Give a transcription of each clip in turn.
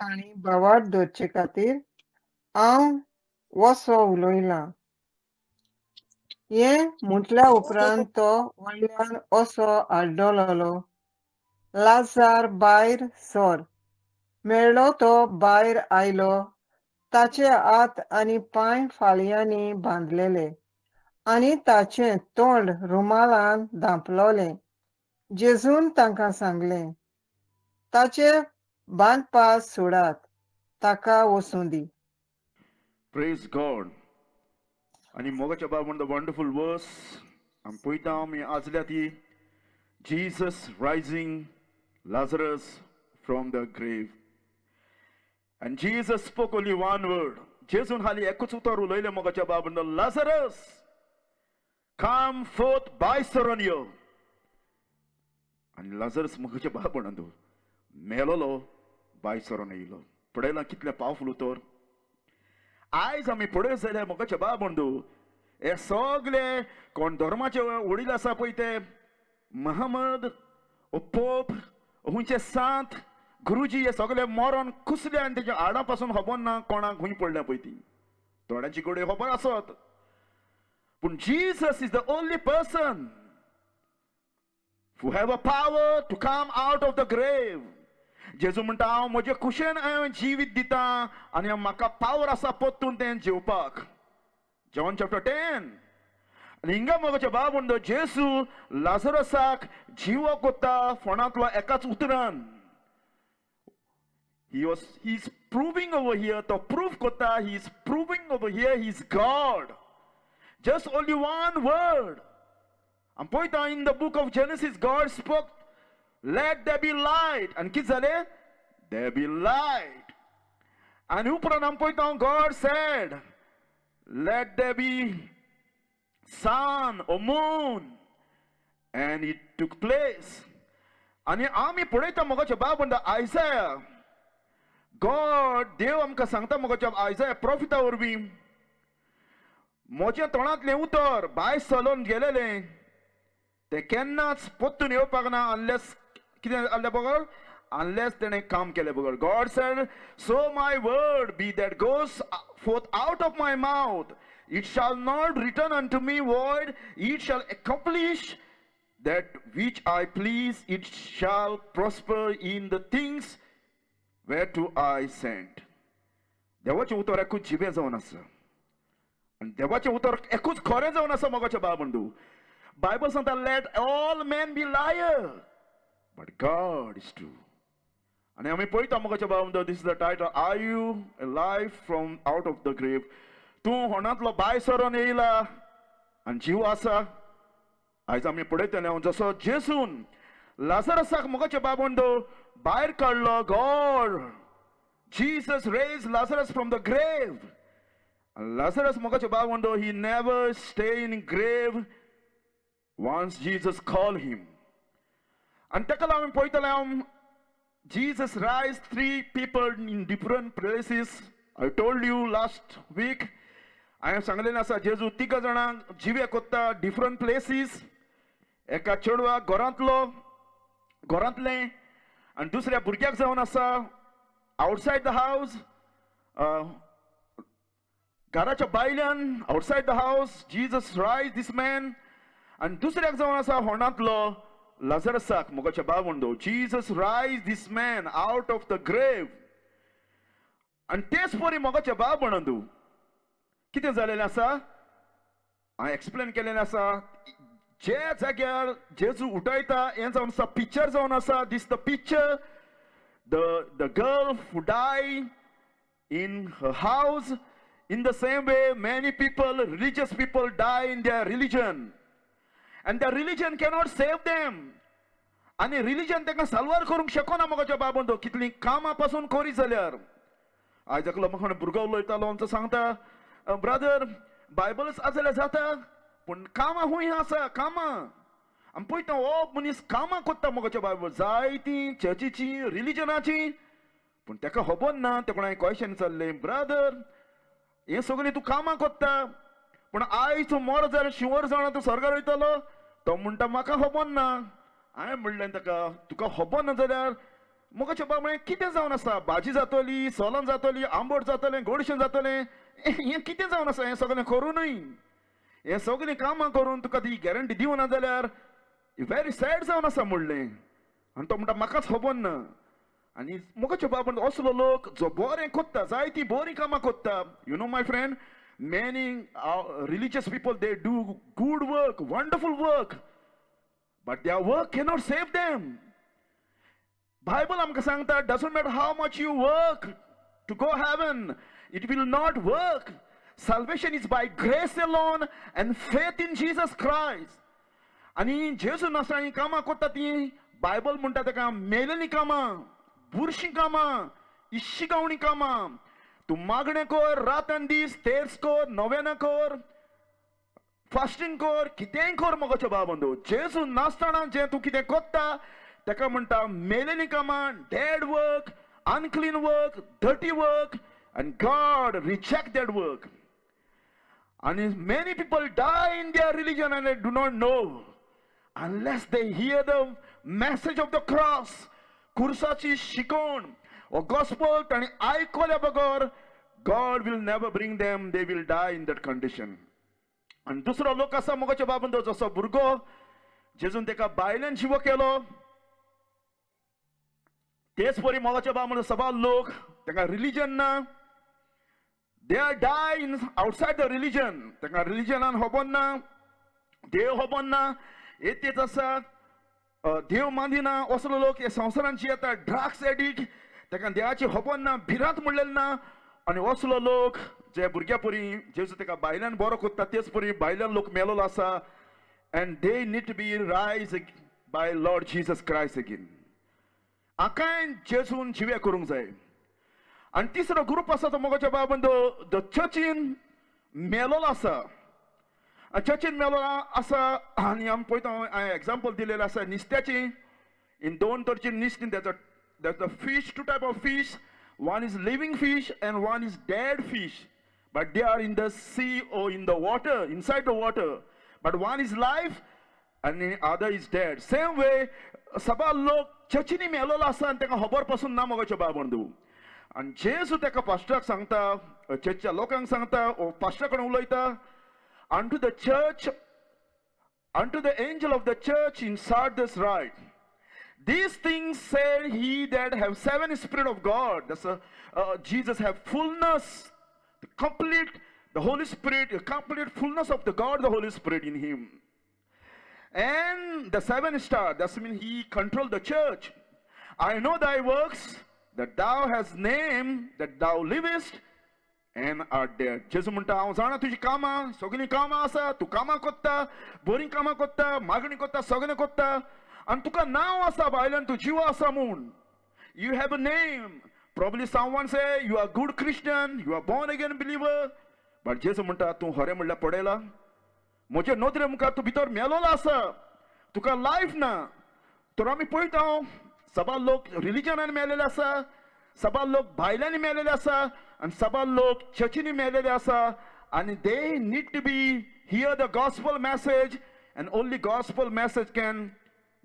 तांणी भावार्थ धरचे खातीर हांव वसो उलयलां. हें म्हटल्या उपरांत तो व्हडल्यान असो आड्डलो, लाजार भायर सर. मेळ्ळो तो भायर आयलो. ताचे हात आनी पांय फाळयांनी बांदलेले आनी ताचें तोंड रुमालान धांपलोलें. जेजून तांकां सांगलें, ताचे बांदपास सोडात, ताका वचूं दी. Praise God. आनी मोगाच्या बाब the wonderful verse आमी पळयता आमी आजल्या ती Jesus raising Lazarus from the grave. And Jesus spoke only one word. जेजून हाली एकूच उतर उलयलें मोगाच्या बाब लाजरस काम फोर्थ भायर सरून यो. आनी लाजरस मोगाच्या बाब म्हणून मेलोलो भायर सरून येयलो. पळयलां कितलें पावरफूल उतर. आयज आमी पळयत जाल्यार मोगाच्या बाब म्हणू हे सगळे कोण धर्माचे वडील आसा पळय ते महमद पोप खंयचे सांत गुरुजी हे सगळे मरोन कुसले आनी तेच्या आडा पासून खबर ना कोणाक खंय पडल्या पळय ती. थोड्यांची घडये खबर आसत, पूण Jesus is the only person who have a power to come out of the grave. जेजू म्हणटा हांव म्हजे खुशेन हांव जिवीत दिता आनी म्हाका पावर आसा परतून तें जेवपाक. John chapter 10. आनी हिंगा मोगाचे बाब म्हणटा जेजू लाजरसाक जिवो कोत्ता फोणांतलो एकाच उतरान. He is proving over here, तो prove कोत्ता, he is proving over here he is God. Just only one word. आमी पळयता in the book of Genesis God spoke, let there be light. आनी कितें जालें? There be light. आनी उपरांत आमी पळयता God said, let there be sun or moon, and it took place. आनी आमी पळयता मोगाचे बाब म्हणटा आयजाया गॉड देव आमकां सांगता मोगाच्या आयजाया प्रॉफिटा वरवीं म्हज्या तोंडांतलें उतर भायर सलोन गेलेलें तें केन्नाच परतून येवपाक ना अनलेस कितें जालें बगर अनलेस तेणें काम केलें बगर. God said, so my word be that goes forth out of my mouth, it shall not return unto me void, it shall accomplish that which I please, it shall prosper in the things whereto I sent. देवाचें उतर एकूच जिवें जावन आसा आनी देवाचें उतर एकूच खरें जावन आसा मोगाच्या बाब बंधू. बायबल सांगता let all men be liar but God is true. आनी आमी पळयता मोगाच्या बाब बंधू, this is the title, are you alive from out of the grave. तूं होणांतलो भायर सरून येयला आनी जीव आसा. आयज आमी पळयतले जसो जेजून लाजरसाक मोगाच्या बाब बंधू भायर काडलो, God Jesus raised Lazarus from the grave. Lazarus मोगाच्या बाब बंधू, he never stay in grave once Jesus call him. आनी ताका लागून आमी पळयतले Jesus raised 3 people in different places. I told you last week. हांवें सांगलेलें आसा जेजू तिगा जाणांक जिवे कोत्ता डिफरंट प्लेसीस. एका चेडवाक घरांतलो घरांतलें आनी दुसऱ्या भुरग्याक जावन आसा आवटसायड the house, घराच्या भायल्यान outside the house Jesus raise this man. आनी दुसऱ्याक जावन आसा होणांतलो लाजरसाक मोगाच्या बाब म्हणतो Jesus raise this man out of the grave. आनी तेच परी मोगाच्या बाब म्हणून कितें जालेलें आसा हांवें एक्सप्लेन केलेलें आसा. जे जाग्यार जेजू उठयता हें जावन आसा पिक्चर जावन आसा. This the picture, the girl who die in her house. In the same way many people, religious people die in their religion and the religion cannot save them. आनी रिलिजन तांकां साल्वार करूंक शकना मोगाच्या बाब म्हणतो कितलीं कामां पासून करी जाल्यार. आयज एकलो म्हाका भुरगो उलयतालो आमचो सांगता, ब्रदर बायबलच आसल्यार जाता पूण कामां खूंय आसा कामां. आमी पळयता हो मनीस कामां कोत्ता मोगाच्या बायबल जायतीं चर्चीचीं रिलिजनाचीं, पूण ताका खबर ना. ते कोणा क्वेशन चल्लें, ब्रदर हें सगळें तूं कामां कोत्ता पूण आयज तूं मर जाल्यार शिंवर जाणा तूं स्वर्गार वयतलो. तो म्हणटा म्हाका खबर ना. हांवें म्हणलें ताका, तुका खबर ना जाल्यार मोगाचे बाब म्हळें कितें जावन आसा, भाजी जातली, सोलान जातली, आंबट जातलें, गोडशें जातलें, हें कितें जावन आसा, हें सगळें करुनूय, हें सगळीं कामां करून तुका ती गॅरंटी दिवना जाल्यार व्हेरी सॅड जावन आसा म्हणलें. आनी तो म्हणटा म्हाकाच खबर ना. आनी मोगाचे बाब म्हणटा असलो लोक जो बरें कोत्ता, जायतीं बरीं कामां कोत्ता. You know my friend, many religious people they do good work, wonderful work, but their work cannot save them. Bible आमकां सांगता, doesn't matter how much you work to go heaven, it will not work. Salvation is by grace alone and faith in Jesus Christ. आनी जेजू नासतना कामां कोत्ता ती Bible म्हणटा ताका मेलेलीं कामां, बुरशीं कामां, इश्शिगावणी कामां. तूं मागणें कर रात आनी दीस, तेर्स कर, नोवेना कर, फास्टींग कर, कितेंय कर मोगाचे बाबंदो, जेजू नासतना जें तूं कितें कोत्ता ताका म्हणटा मेलेलीं कामां, dead work, unclean work, dirty work, and God reject that work. आनी many people die in their religion and they do not know unless they hear the message of the cross. कुर्साची शिकवण ओ गॉस्पल तांणी आयकल्या बगर God will never bring them, they will die in that condition. आनी दुसरो लोक आसा मोगाचे बाबंदो, जसो भुरगो जेजून ताका बायल्यान जिवो केलो, तेच परी मोगाचे बाबंदो सबार लोक तांकां रिलीजन ना, they are die in outside the religion. तांकां रिलीजनान खबर ना, देव खबर ना, येतेच आसा, देव मानिना असलो लोक हे संवसारान जियेता, ड्रग्स एडिक्ट, तांकां देवाची खबर ना, भिरांत म्हणलेली ना. आनी असलो लोक जे भुरग्या परी जेजू ताका भायल्यान बरो कोत्ता तेच परी भायल्यान लोक मेलोलो आसा, and they need to be rise by Lord Jesus Christ again. आकांय जेजून जिवे करूंक जाय. आनी तिसरो ग्रुप आसा तो मोगाच्या बाबंदो the चर्चीन मेलोलो आसा, चर्चीन मेलोलो आसा. आनी आमी पळयता, हांवें एग्जाम्पल दिलेलें आसा नुस्त्याची. इन दोन तरेची नुस्तीं, that's a fish, two type of fish, one is living fish and one is dead fish, but they are in the sea or in the water, inside the water, but one is life and other is dead. Same way सबार लोक चर्चीनी मेलोलो आसा आनी तांकां खबर पासून ना मोगाचे बाबंदू. आनी जेजू ताका पास्टराक सांगता, चर्चच्या लोकांक सांगता, पास्टरा कडेन उलयता, unto the church, unto the angel of the church in Sardis write, these things said he that have seven spirit of God. That's Jesus have fullness, the complete, the Holy Spirit, the complete fullness of the God, the Holy Spirit in him. And the seven star, that's mean he controlled the church. I know thy works, that thou hast name, that thou livest and art dead. जेजू म्हणटा हांव जाणा तुजी कामां, सगळीं कामां आसा, तूं कामां कोत्ता, बरीं कामां कोत्ता, मागणी कोत्ता, सगळें कोत्ता, आनी तुका नांव आसा भायल्यान, तूं जिवो आसा म्हूण. You have a name. Probably someone say you are good Christian, you are born again believer, but जेजू म्हणटा तूं खरें म्हणल्यार पडयला, म्हजे नदरे मुखार तूं भितर मेलोलो आसा, तुका लायफ ना. तर आमी पळयता सबार लोक रिलीजनान मेलेले आसा, सबार लोक भायल्यांनी मेलेले आसा, आनी सबार लोक चर्चीनी मेलेले आसा. आनी they need to be hear the gospel message, and only gospel message can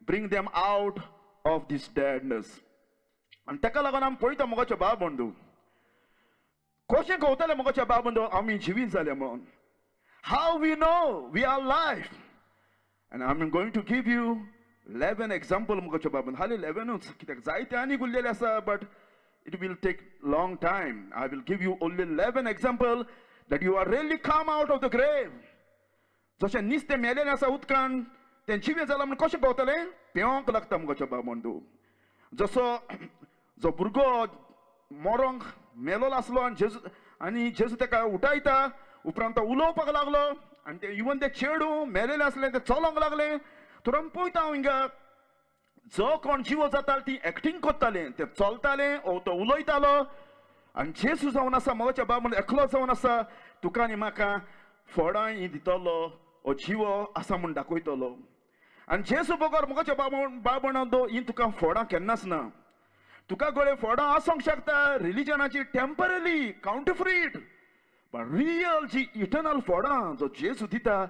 bring them out of this deadness. आनी ताका लागून आमी पळयता मोगाचे बाबंदू कशें कळटलें मोगाचे बाबंदू आमी जिवीत जाले म्हणून. How we know we are life? And I am going to give you 11 example मोगाचे बाबंदू. हालीं 11च कित्याक जायते आनी उरलेले आसा, but it will take long time. I will give you only 11 example that you are really come out of the grave. जशें नुस्तें मेलेलें आसा उदकान, तें जिवें जालां म्हूण कशें कळटलें? पेंवंक लागता मोगाचे बाबंदू. जसो जो भुरगो मरोंक मेलोलो आसलो आनी जेजू ताका उठायता, उपरांत तो उलोवपाक लागलो, आनी ते इवन ते चेडूं मेलेलें आसलें तें चलोंक लागलें. तर आमी पळयता हिंगा जो कोण जिवो जातालो ती एक्टींग करतालें, ते चलतालें ओ तो उलयतालो. आनी जेजू जावन आसा मोगाच्या बाब एकलो जावन आसा, तुका आनी म्हाका फळां ही दितलो, ओ जिवो आसा म्हूण दाखयतलो. आनी जेजू बगर मोगाच्या बाबण ही तुका फळां केन्नाच ना. तुका गोळे फळां आसूंक शकता रिलीजनाची टेम्पररी काउंटरफ्रीट, बट रियल जी इटर्नल फळां जो जेजू दिता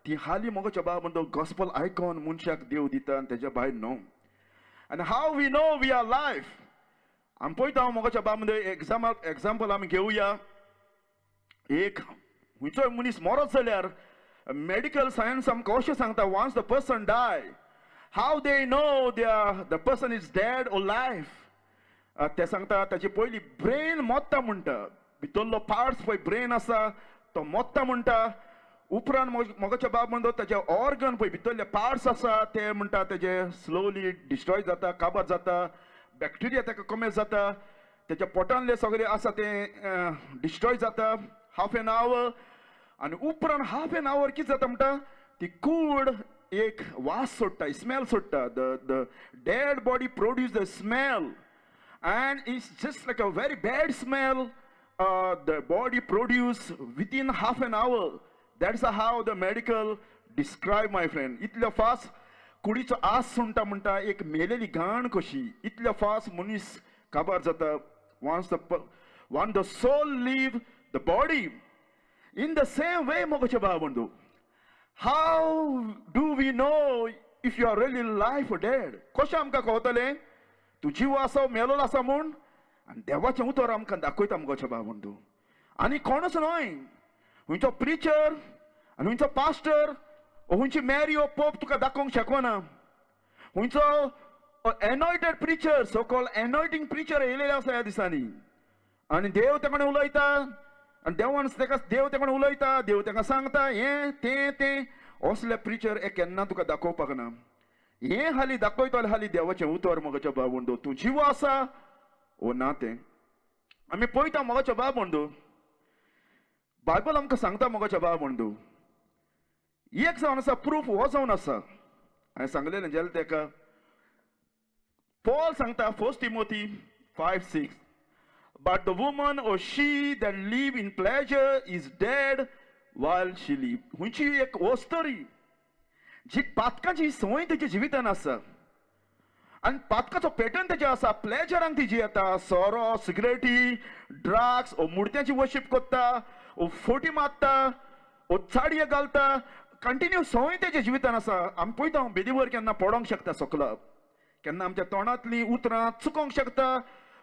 ती हालीं मोगाच्या बाबा गॉस्पल आयकॉन मनशाक देव दिता आनी तेज्या भायर न्हू. And how we know we are life? आमी पळयता मोगाच्या बाब एग्जाम्पल आमी घेवया. एक खंयचोय मनीस मरत जाल्यार मेडिकल सायन्स आमकां अशें सांगता, once the person die, how they know the person is dead or life. ते सांगता ताची पयली ब्रेन मोत्ता म्हणटा, भितरलो पार्ट्स पळय ब्रेन आसा तो मोत्ता म्हणटा. उपरांत मोगाच्या बाब म्हणटा ताचे ऑर्गन पळय भितरले पार्ट्स आसा ते म्हणटा तेजे स्लोली डिस्ट्रॉय जाता, काबार जाता, बॅक्टेरिया ताका कमी जाता, तेच्या पोटांतले सगळे आसा ते डिस्ट्रॉय जाता हाफ एन आवर. आनी उपरांत हाफ एन आवर कितें जाता म्हणटा, ती कूड एक वास सोडटा, स्मेल सोडटा. The dead body produce the smell and it's just like a very bad smell the body produce within half an hour. That's how the medical describe my friend. इतलो fast कुडीचो आस सुणटा म्हणटा, एक मेलेली घाण कशी, इतलो फास्ट मनीस काबार जाता. Once the soul leave the body. In the same way मोगाचे भाव बंधू, how do we know if you are really life or dead? कशें आमकां कळटलें तूं जीव आसा मेलोलो आसा म्हूण? आनी देवाचें उतर आमकां दाखयता मोगाचे भाव बंधू. आनी कोणूच न्हय, खंयचो प्रिचर आनी खंयचो पास्टर ओ खंयची मॅरी ओ पोप तुका दाखोवंक शकना. खंयचो anointed preacher, so called anointing preacher येयलेले आसा ह्या दिसांनी, आनी देव ते कडेन उलयता, आनी देवान ताका देव ते कडेन उलयता, देव ताका सांगता हें तें तें. असले प्रिचर हे केन्ना तुका दाखोवपाक ना. हें हाली दाखयतले हाली देवाचें उतर मोगाच्या भाव बंधू, तूं जिवो आसा ओ ना तें आमी पळयता मोगाच्या भाव बंधू. बायबल आमकां सांगता मोगाच्या भाव बंधू, एक जावन आसा प्रूफ हो जावन आसा. हांवें सांगलेलें जेल तेका पॉल सांगता 1 Timothy 5:6, but the woman or she that live in pleasure is dead while she live. खंयची एक वस्तरी जी पातकाची संवय तेच्या जिवितान आसा आनी पातकाचो पॅटर्न तेजे आसा, प्लेजरांक ती जियेता, सोरो, सिगरेटी, ड्रग्स, ओ मुर्त्यांची वर्शीप करता, ओ फोटी मारता, ओ चाडये घालता, कंटिन्यू संवय तेच्या जिवितान आसा. आमी पळयता बेदीवर केन्ना पडोंक शकता सकला, केन्ना आमच्या तोंडांतलीं उतरां चुकोंक शकता,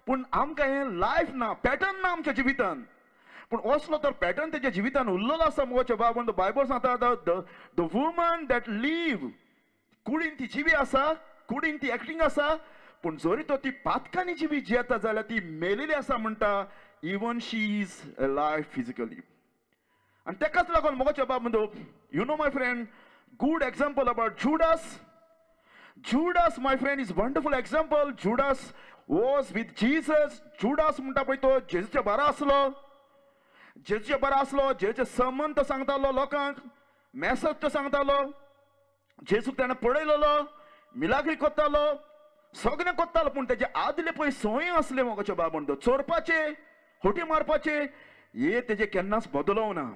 पूण आमकां हें लायफ ना, पॅटर्न ना आमच्या जिवितान. पूण असलो तर पॅटर्न तेच्या जिवितान उरलेलो आसा मोगाच्या बाब. बायबल सांगता the woman that leave, कुडीन ती जिवी आसा, कुडीन ती एक्टिंग आसा, पूण जरी तो ती पातकांनी जिवी जियेता जाल्यार ती मेलेली आसा म्हणटा, even she is alive physically. आनी तेकाच लागून मोगाच्या बाब म्हणतो, you know my friend, good example about Judas. Judas my friend is wonderful example. Judas was with Jesus. Judas म्हणटा पळय तो जेजूच्या बारा आसलो, जेजूच्या बारा आसलो, जेजूचे समन तो सांगतालो लोकांक, मेसज तो सांगतालो, जेजूक ताणें पळयलेलो, मिलाग्री करतालो, सगळें करतालो, पूण तेजे आदले पळय संवय आसले मोगाचे बाब म्हणटा, चोरपाचे, होटी मारपाचे, हे तेजे केन्नाच बदलोवना.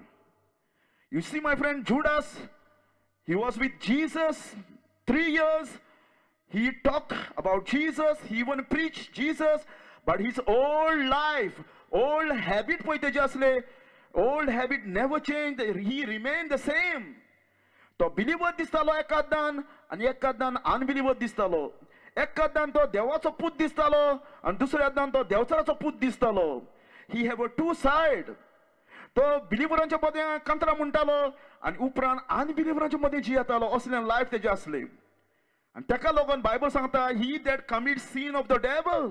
You see my friend, Judas he was with Jesus 3 years. He talked about Jesus, he even preached Jesus, but his old life, old habit पळय तेजे आसले, old habit never changed, he remained the same. तो believer दिसतालो एकादान आनी एकादान unbeliever दिसतालो, एकादान तो देवाचो पूत दिसतालो आनी दुसऱ्या दान तो देवचाराचो पूत दिसतालो. He have a two side. तो बिलीवरांच्या मदें कांतरां म्हणटालो आनी उपरांत अनबिलीवरांच्या मदें जियेतालो, असलें लायफ तेजें आसलें. आनी तेका लागून बायबल सांगता, he that commit sin of the devil,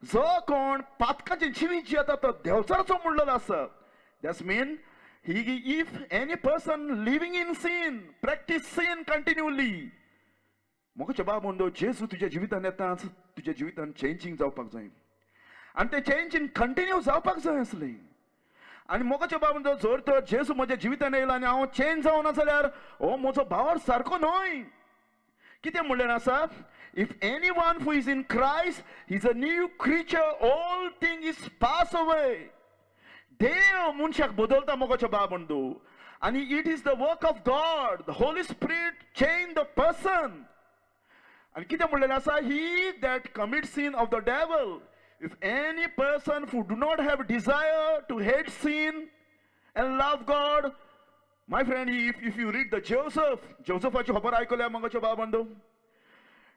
जो कोण पातकाचें जिवीत जियेता तो देवचाराचो म्हणलेलो आसा. That's mean he if any person living in sin, practice sin continually, मोगाच्या बाब म्हणतो जेजू तुज्या जिवितान येताच तुज्या जिवितान चेंजींग जावपाक जाय, आनी तें चेंजींग कंटिन्यू जावपाक जाय आसलें. आनी मोगाच्या बाब म्हणतो जर तर जेजू म्हज्या जिवितान येयला आनी हांव चेंज जावना जाल्यार हो म्हजो भावार सारको न्हय. कितें म्हणलें आसा, if any one who is in Christ is a new creature, all thing is pass away. देव मनशाक बदलता मोगाच्या बाब म्हणतो, आनी it is the work of God, the Holy Spirit change the person. आनी कितें म्हणलेलें आसा, he that commit sin of the devil. If any person who do not have desire to hate sin and love God, my friend, if you read the Joseph, जोसेफाची खबर आयकल्या मोगाच्या बाब म्हणतो,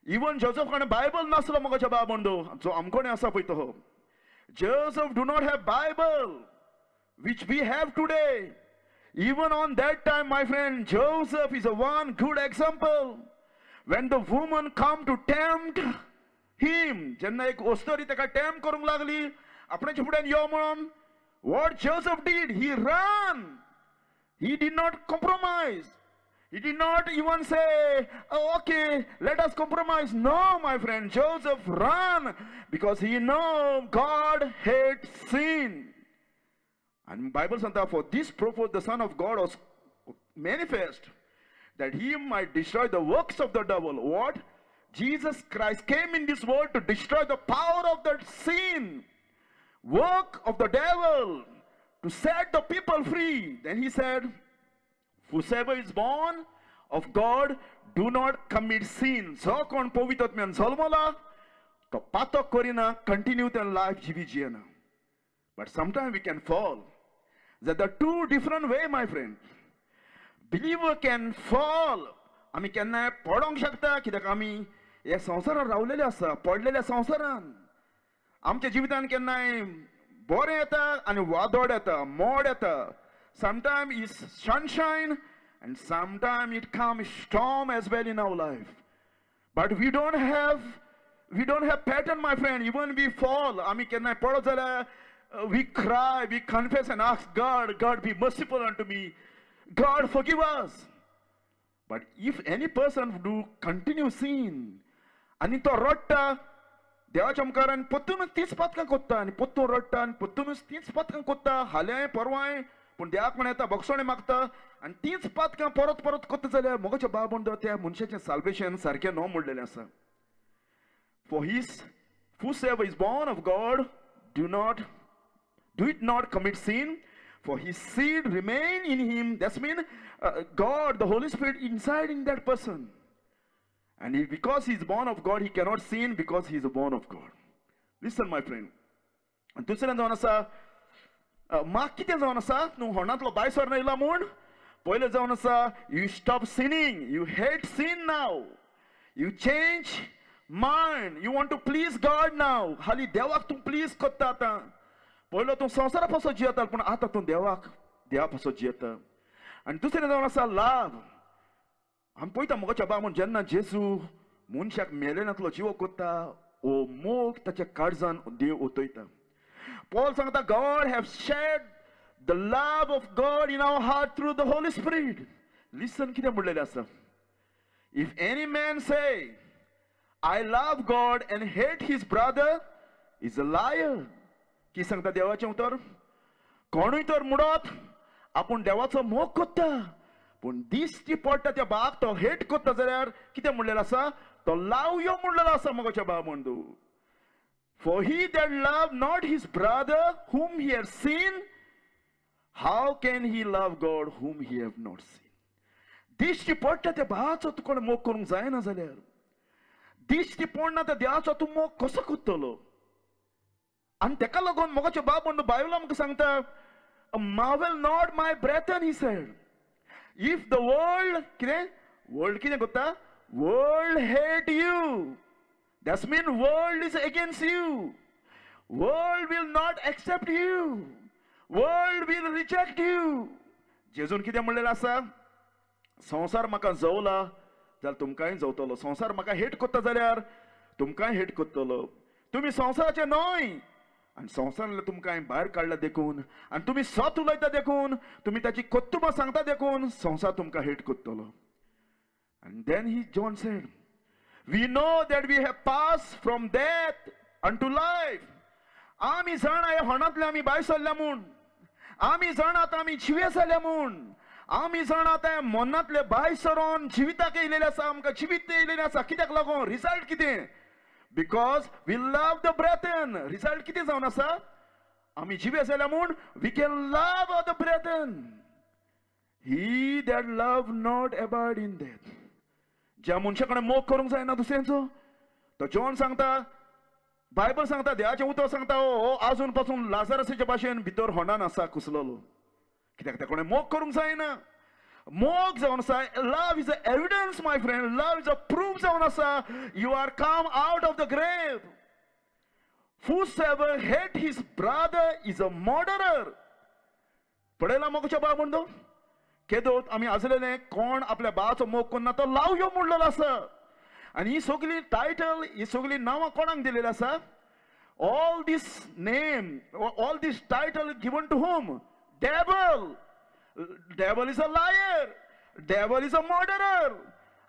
even Joseph कडेन Bible नासलो म्हज्या बाबा बंधू, जो आमकोणे आसा पळय तो. Joseph do not have Bible which we have today. Even on that time, my friend, Joseph is a one good example. When the woman come to tempt him, जेन्ना एक ओस्तरी ताका टेम्प्ट करूंक लागली आपणाच्या फुड्यान यो म्हणून, what Joseph did, he ran. He did not compromise. He did not even say, oh, okay, let us compromise. No, my friend, Joseph ran because he know God hates sin. And Bible says, for this purpose the Son of God was manifest, that he might destroy the works of the devil. What? Jesus Christ came in this world to destroy the power of that sin, work of the devil, to set the people free. Then he said, whosoever is born of God, do not commit sin. जो कोण पवित्र आत्म्यान जल्मला तो पातक करिना, continue their life जिवी जियेना. But sometimes we can fall. There are two different way, my friend. Believer can fall. आमी केन्नाय पडोंक शकता, कित्याक आमी ह्या संवसारान रावलेले आसा, पडलेल्या संवसारान. आमच्या जिवितान केन्नाय बरें येता आनी वादोड येता, मोड येता. Sometimes it's sunshine and sometimes it comes storm as well in our life. But we don't have pattern, my friend. Even we fall, आमी केन्नाय पडत जाल्यार we cry, we confess and ask God, God be merciful unto me, God forgive us. But if any person do continue sin, आनी तो रडटा देवाच्या मुखार आनी परतूनच तीच पातकां कोत्ता, आनी परतून रडटा आनी परतूनच तीच पातकां कोत्ता, हाल्यां परवांय, पूण देवाक म्हण येता बक्षणे मागता आनी तीच पातकां परत परत कोत्ता जाल्यार म्हज्या बाबा म्हणटा त्या मनशाचें साल्वेशन सारकें न्हू म्हणलेलें आसा. For his whosoever is born of God do it not commit sin, for his seed remain in him. That's mean God, the Holy Spirit inside in that person. And he, because he is born of God, he cannot sin because he is born of God. Listen, my friend. दुसरें जावन आसा, माग कितें जावन आसा, न्हू होणांतलो भायर sir येयला म्हूण पयलें जावन आसा, you stop sinning, you hate sin now, you change mind, you want to please God now. हालीं देवाक तूं प्लीज करता आतां. पयलो तूं संवसारा पासत जियेता, पूण आतां तूं देवाक देवा पासत जियेता. आनी दुसरें जावन आसा लाभ. आमी पळयता म्हज्या बाबा म्हूण जेन्ना जेजू मनशाक मेलेनातलो जिवो करता, हो मोग ताच्या काळजान देव ओतयता. पॉल सांगता, God have shed the love of God in our heart through the Holy Spirit. Listen कितें म्हणलेलें आसा, if any man say I love God and hate his brother is a liar. की सांगता देवाचें उतर, कोणूय तर म्हणत आपूण देवाचो मोग करता, पूण दिश्टी पडटा त्या बाग तो हेट करता जाल्यार कितें म्हणलेलें आसा, तो लावयो म्हणलेलो आसा म्हज्या बाबा म्हणू. For he that love not his brother whom he hath seen, how can he love God whom he have not seen? दिश्टी पडटा त्या भावाचो तूं कोण मोग करूंक जायना जाल्यार, दिश्टी पडना त्या देवाचो तूं मोग कसो करतलो? आनी तेका लागून म्हज्या बाब म्हणून बायबल आमकां सांगता, marvel not my brethren, he said, if the world, कितें वर्ल्ड कितें करता, world hate you, that's mean world is against you, world will not accept you, world will reject you. जेजून कितें म्हणलेलें आसा, संवसार म्हाका जवला जाल्यार तुमकांय जवतलो, संवसार म्हाका हेट करता जाल्यार तुमकांय हेट करतलो. तुमी संवसाराचे न्हय आनी संवसारांतल्यान तुमकां भायर काडला देखून, आनी तुमी सत उलयता देखून, तुमी ताची कर्तुबां सांगता देखून संवसार तुमकां हेट करतलो. And then he John said, we know that we have passed from death unto life. आमी जाणा ह्या होणांतले आमी भायर सरल्या म्हूण, आमी जाणात आमी जिवे जाल्या म्हूण, आमी जाणा त्या मनांतले भायर सरोन जिविताक येयलेले आसा, आमकां जिवीत येयलेलें आसा. कित्याक लागून? रिजल्ट कितें? Because we love the brethren. Result कितें जावन आसा, आमी जिवे जाल्या म्हूण we can love the brethren. He that love not abide in death. ज्या मनशा कडेन मोग करूंक जायना दुसऱ्यांचो, तो जॉन सांगता, बायबल सांगता, देवाचें उतर सांगता, हो आजून पासून लाजारसाच्या भाशेन भितर होणान आसा कुसलोलो, कित्याक त्या कोणें मोग करूंक जायना. मोग जावन आसा. Love is a evidence my friend, love is a proof जावन आसा. You are come out of the grave. Whosoever hate his brother is a murderer. पळयला मोगाच्या बाब म्हणतो केदोत आमी आसलेले कोण आपल्या बाबाचो मोग करना तो लावयो म्हणलेलो आसा. आनी ही सगळी टायटल, ही सगळी नांवां कोणाक दिलेली आसा? All this name, all this title given to whom? Devil. Devil is a liar, devil is a murderer.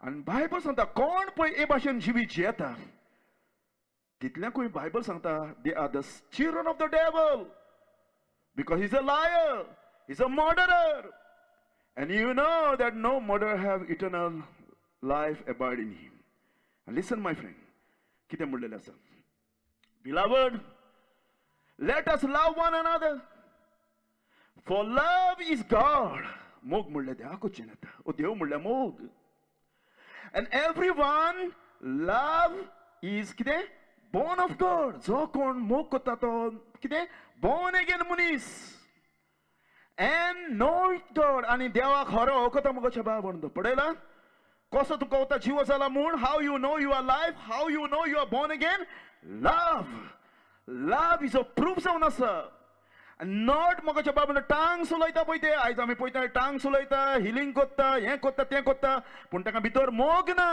आनी बायबल सांगता कोण पळय हे भाशेन जिवीत जियेता तितल्याकूय बायबल सांगता they are the children of the devil, because he is a liar, he is a murderer. And you know that no murderer have eternal life abide in him. And listen my friend, कितें म्हणलेलें आसा? Beloved, let us love one another, for love is God. मोग म्हणल्यार देवाकूच येता, ओ देव म्हणल्यार मोग. And everyone love is कितें? Born of God. जो कोण मोग करता तो कितें? Born again मनीस. And know God. आनी देवाक खरो वळखता मुगो बाब म्हणटा. पळयला कसो तुका वता जीव जाला म्हूण? How you know you are life, how you know you are born again? Love. Love is a proof जावन आसा. Not मोगाच्या बाब म्हणटा टांग्स उलयता पळय ते. आयज आमी पळयता टांग्स उलयता, हिलींग करता, हें करता तें करता, पूण ताका भितर मोग ना.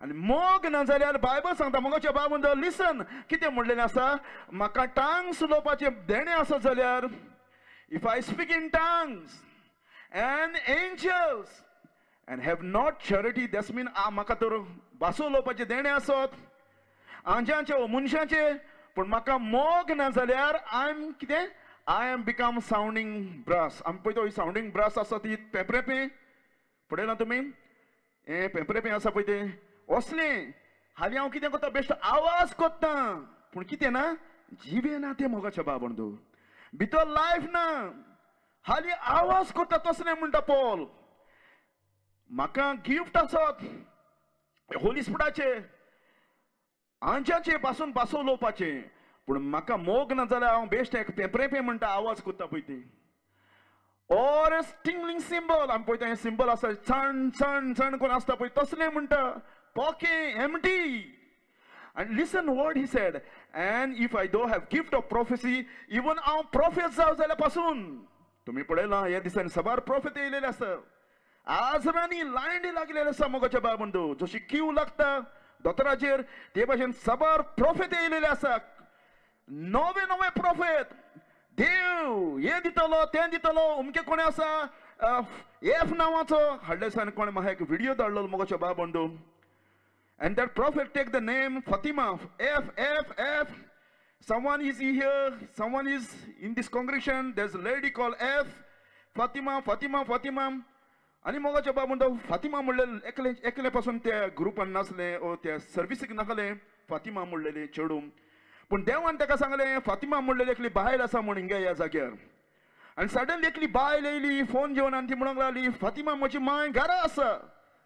आनी मोग ना जाल्यार बायबल सांगता मोगाच्या बाब म्हणटा लिसन कितें म्हणलेलें आसा? म्हाका टांग्स उलोवपाचें देणें आसा जाल्यार, if I speak in tongues and angels and have not charity, that's mean म्हाका तर भासो उलोवपाचें देणें आसत आंज्यांचे मनशाचे, पूण म्हाका मोग ना जाल्यार I am कितें? I am become sounding brass. आमी पळयता ही सावंडींग ब्रास आसा ती पेपरेपे पळयला तुमी? हें पेपरेपे आसा पळय तें असलें. हालीं हांव कितें करता? बेश्ट आवाज करता, पूण कितें ना, जिवें ना तें मोगाच्या बाब म्हणटा, भितर लायफ ना. हालीं आवाज करता तसलें म्हणटा पॉल. म्हाका गिफ्ट आसत होली स्पिरिटाचे, आंज्याचे पासून भासो उलोवपाचें, पूण म्हाका मोग ना जाल्यार हांव बेश्ट एक पेपरेपे म्हणटा आवाज करता पळय ती. ऑर स्टिंगलिंग सिंबल, आमी पळयता हें सिंबल आसा चण चण चण करून आसता पळय तसलें म्हणटा, पोके empty. And listen what he said, and if I do have gift of prophecy, even हांव प्रोफेट जावं जाल्यार पासून. तुमी पळयलां ह्या दिसांनी साबार प्रोफेट येयलेले आसा. आजरांनी लायनी लागलेले आसा मोगाच्या बाब म्हणटा, जशी क्यू लागता दोतोराचेर ते भाशेन साबार प्रोफेट येयलेले आसा. नवे नवे प्रोफेट, देव हें दितलो तें दितलो, अमके कोणें आसा एफ नांवाचो हाडले दिसांनी कोणें म्हाका एक व्हिडियो धाडलो मोगाच्या बाब म्हणटा. And that prophet take the name Fatima, F, F, F. Someone is here, someone is in this congregation, there's a lady called F, Fatima, Fatima, Fatima. आनी मोगाच्या बाब म्हणटा फातिमा म्हणलें एकले एकले पासून त्या ग्रुपान नासलें ओ त्या सर्विसीक नासलें फातिमा म्हणलेलें चेडूं, पूण देवान ताका सांगलें फातिमा म्हणलेली एकली बायल आसा म्हूण हिंगा ह्या जाग्यार. आनी सडनली एकली बायल येयली फोन घेवन आनी ती म्हणूंक लागली फातिमा म्हजी मांय घरा आसा.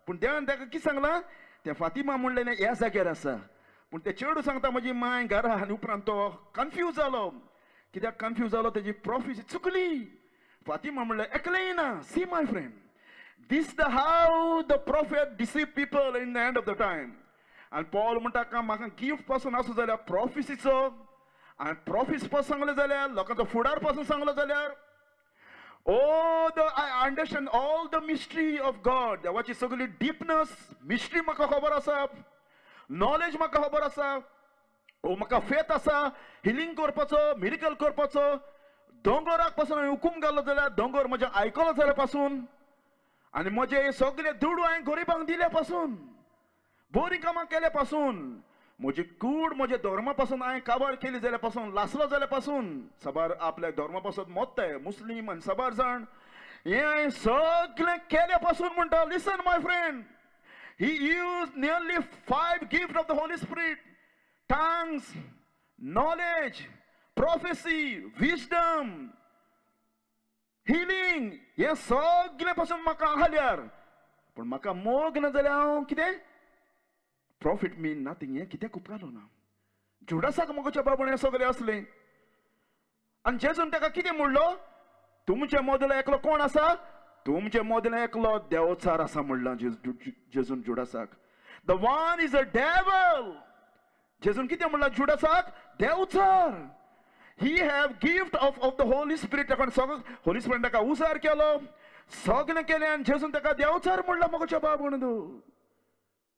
पूण देवान ताका कितें सांगलां? तें फातिमा म्हणलेलें ह्या जाग्यार आसा. पूण तें चेडूं सांगता म्हजी मांय घरा. आनी उपरांत तो कन्फ्यूज जालो. कित्याक कन्फ्यूज जालो? तेजी प्रोफेसी चुकली. फातिमा म्हणलें एकलें ना. See my friend, this the how the prophet deceive people in the end of the time. आनी पॉल म्हणटा का म्हाका गिफ्ट पासून आसूं जाल्यार प्रोफेसीचो, आनी प्रोफेसी पासून सांगलें जाल्यार लोकांचो फुडार पासून सांगलो जाल्यार, oh the I understand all the mystery of God. देवाची सगळी डिपनस मिस्ट्री म्हाका खबर आसा, नॉलेज म्हाका खबर आसा, ओ म्हाका फेथ आसा हिलींग करपाचो, मिरिकल करपाचो. दोंगराक पासून हांवें हुकूम घालो जाल्यार दोंगर म्हजें आयकलो जाल्यार पासून, आनी म्हजे सगळे दुडू हांवें गरिबांक दिले पासून, बरीं कामां केल्या पासून, म्हजी कूड म्हज्या धर्मा पासून हांवें काबार केली जाल्यार पासून, लासलो जाल्यार पासून, साबार आपल्या धर्मा पासून मोत्ताय मुस्लीम आनी साबार जाण, हें हांवें सगळें केल्या पासून म्हणटा. Listen my friend, he use nearly 5 gift of the Holy Spirit, tongues, knowledge, prophecy, wisdom, healing, हें सगळें पासून म्हाका आसल्यार, पूण म्हाका मोग ना जाल्यार हांव कितें? प्रॉफिट मीन नथींग. हें कित्याक उपकारलो ना? जुडासाक मोगाच्या बाबून हें सगळें आसलें. आनी जेजून ताका कितें म्हणलो? तुमच्या मदलो एकलो कोण आसा? तुमचे मदलें एकलो देवचार आसा म्हणलां जेजून जुडासाक. The one is a devil. जेजून कितें म्हणलां जुडासाक? Devchar. He have gift of the Holy Spirit. ताका सगळो होली स्पिरिट ताका उजार केलो, सगळें केलें आनी जेजून ताका देवचार म्हणलां मोगाच्या बाब म्हणून.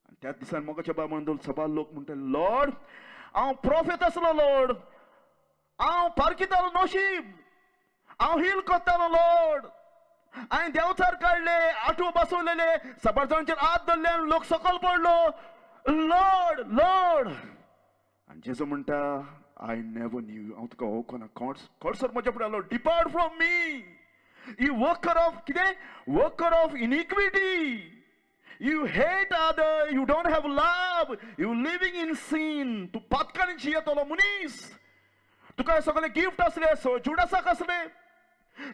आनी त्याच दिसान मोगाच्या बाब म्हणून सबार लोक म्हणटा, लॉर्ड हांव प्रोफेत आसलो, लॉर्ड हांव पारखितालो नशीब, हांव हील करतालो, लॉर्ड हांवें देवचार काडले, आटो बसवलेले, सबार जाणांचेर हात धरले आनी लोक सकयल पडलो, लॉर्ड लॉर्ड. आनी जेजू म्हणटा, I never knew, हांव तुका वळखना, कोणसर म्हज्या फुडें आयलो, depart from me, you worker of कितें, worker of iniquity, you hate other, you don't have love, you living in sin, तूं पातकांनी जियेतलो मनीस. तुका सगळे गिफ्ट आसले, जुडासाक आसले,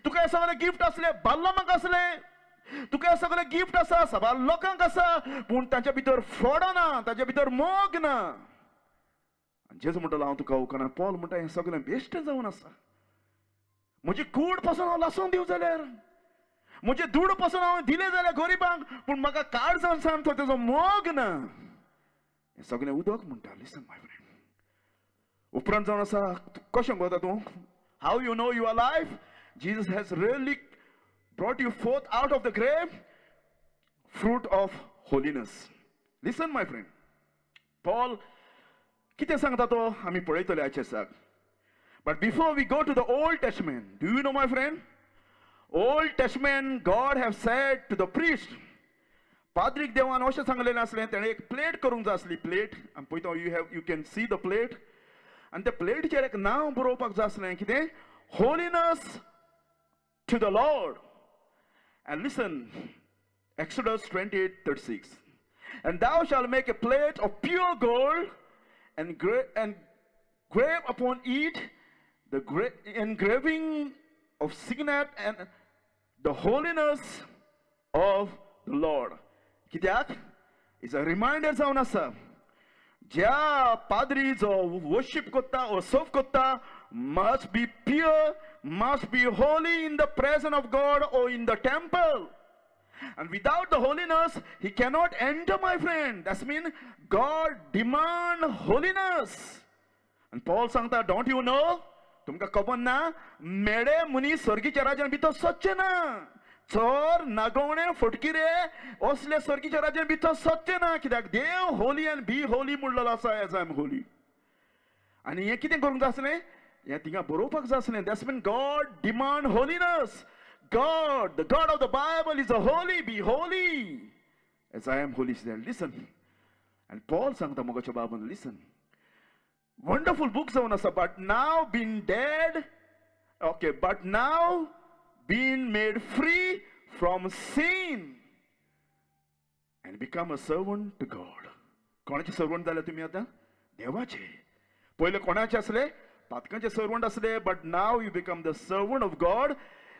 तुका सगळे गिफ्ट आसले, बाल्लमाक आसले, तुका सगळे गिफ्ट आसा, सबार लोकांक आसा, पूण तांच्या भितर फ्रॉड ना, तांच्या भितर मोग ना. आनी जेजू म्हणटालो हांव तुका वळखना. पॉल म्हणटा हें सगळें बेश्टें जावन आसा, म्हजी कूड पासून हांव लासून दिवं जाल्यार, म्हजे दुडू पासून हांव दिले जाल्यार गरिबांक, पूण म्हाका काळजान सांग तो तेजो मोग ना. हें सगळें उदक म्हणटा. लिसन my friend, उपरांत जावन आसा कशें वता तूं, how you know you are life, Jesus has really brought you forth out of the grave, fruit of holiness. Listen my friend, Paul कितें सांगता तो आमी पळयतले आयच्या दिसाक. But before we go to the Old Testament, do you know my friend, Old Testament God have said to the priest, पाद्रीक देवान अशें सांगलेलें आसलें, तेणें एक प्लेट करूंक जाय आसली, प्लेट आनी पळयता you have, you can see the plate, आनी त्या प्लेटीचेर एक नांव बरोवपाक जाय आसलें, कितें, holiness to the Lord. And listen, Exodus 28:36. And thou shalt make a plate of pure gold and grave upon it the engraving of signet and the holiness of the Lord. कित्याक? It's a reminder जावन आसा, ज्या पाद्री जो worship करता ओ सर्व करता must be pure, must be holy in the presence of God or in the temple. And without the holiness, he cannot enter, my friend. That's mean God demand holiness. And Paul सांगता, don't you know? तुमका खबर ना, मेळे मनीस स्वर्गीच्या राज्यान भितर सच्चे ना, चोर नागोवणे फटकिरे असले स्वर्गीच्या राज्यान भितर सच्चे ना, कित्याक देव होली आनी बी होली म्हणलेलो आसा, एज I am Holi. आनी हें कितें करूंक जाय आसलें, हें थिंगा बरोवपाक जाय आसलें. That's mean God demand holiness. God, the God of the Bible is a holy, be holy as I am holy. Listen. And Paul सांगता मोगाच्या बाबान, listen. Wonderful book जावन आसा, but now been dead, okay, but now been made free from sin and become a servant to God. कोणाचे servant जाले तुमी आतां? देवाचे. पयले कोणाचे आसले? पातकांचे सर्वंट आसले, but now you become the servant of God.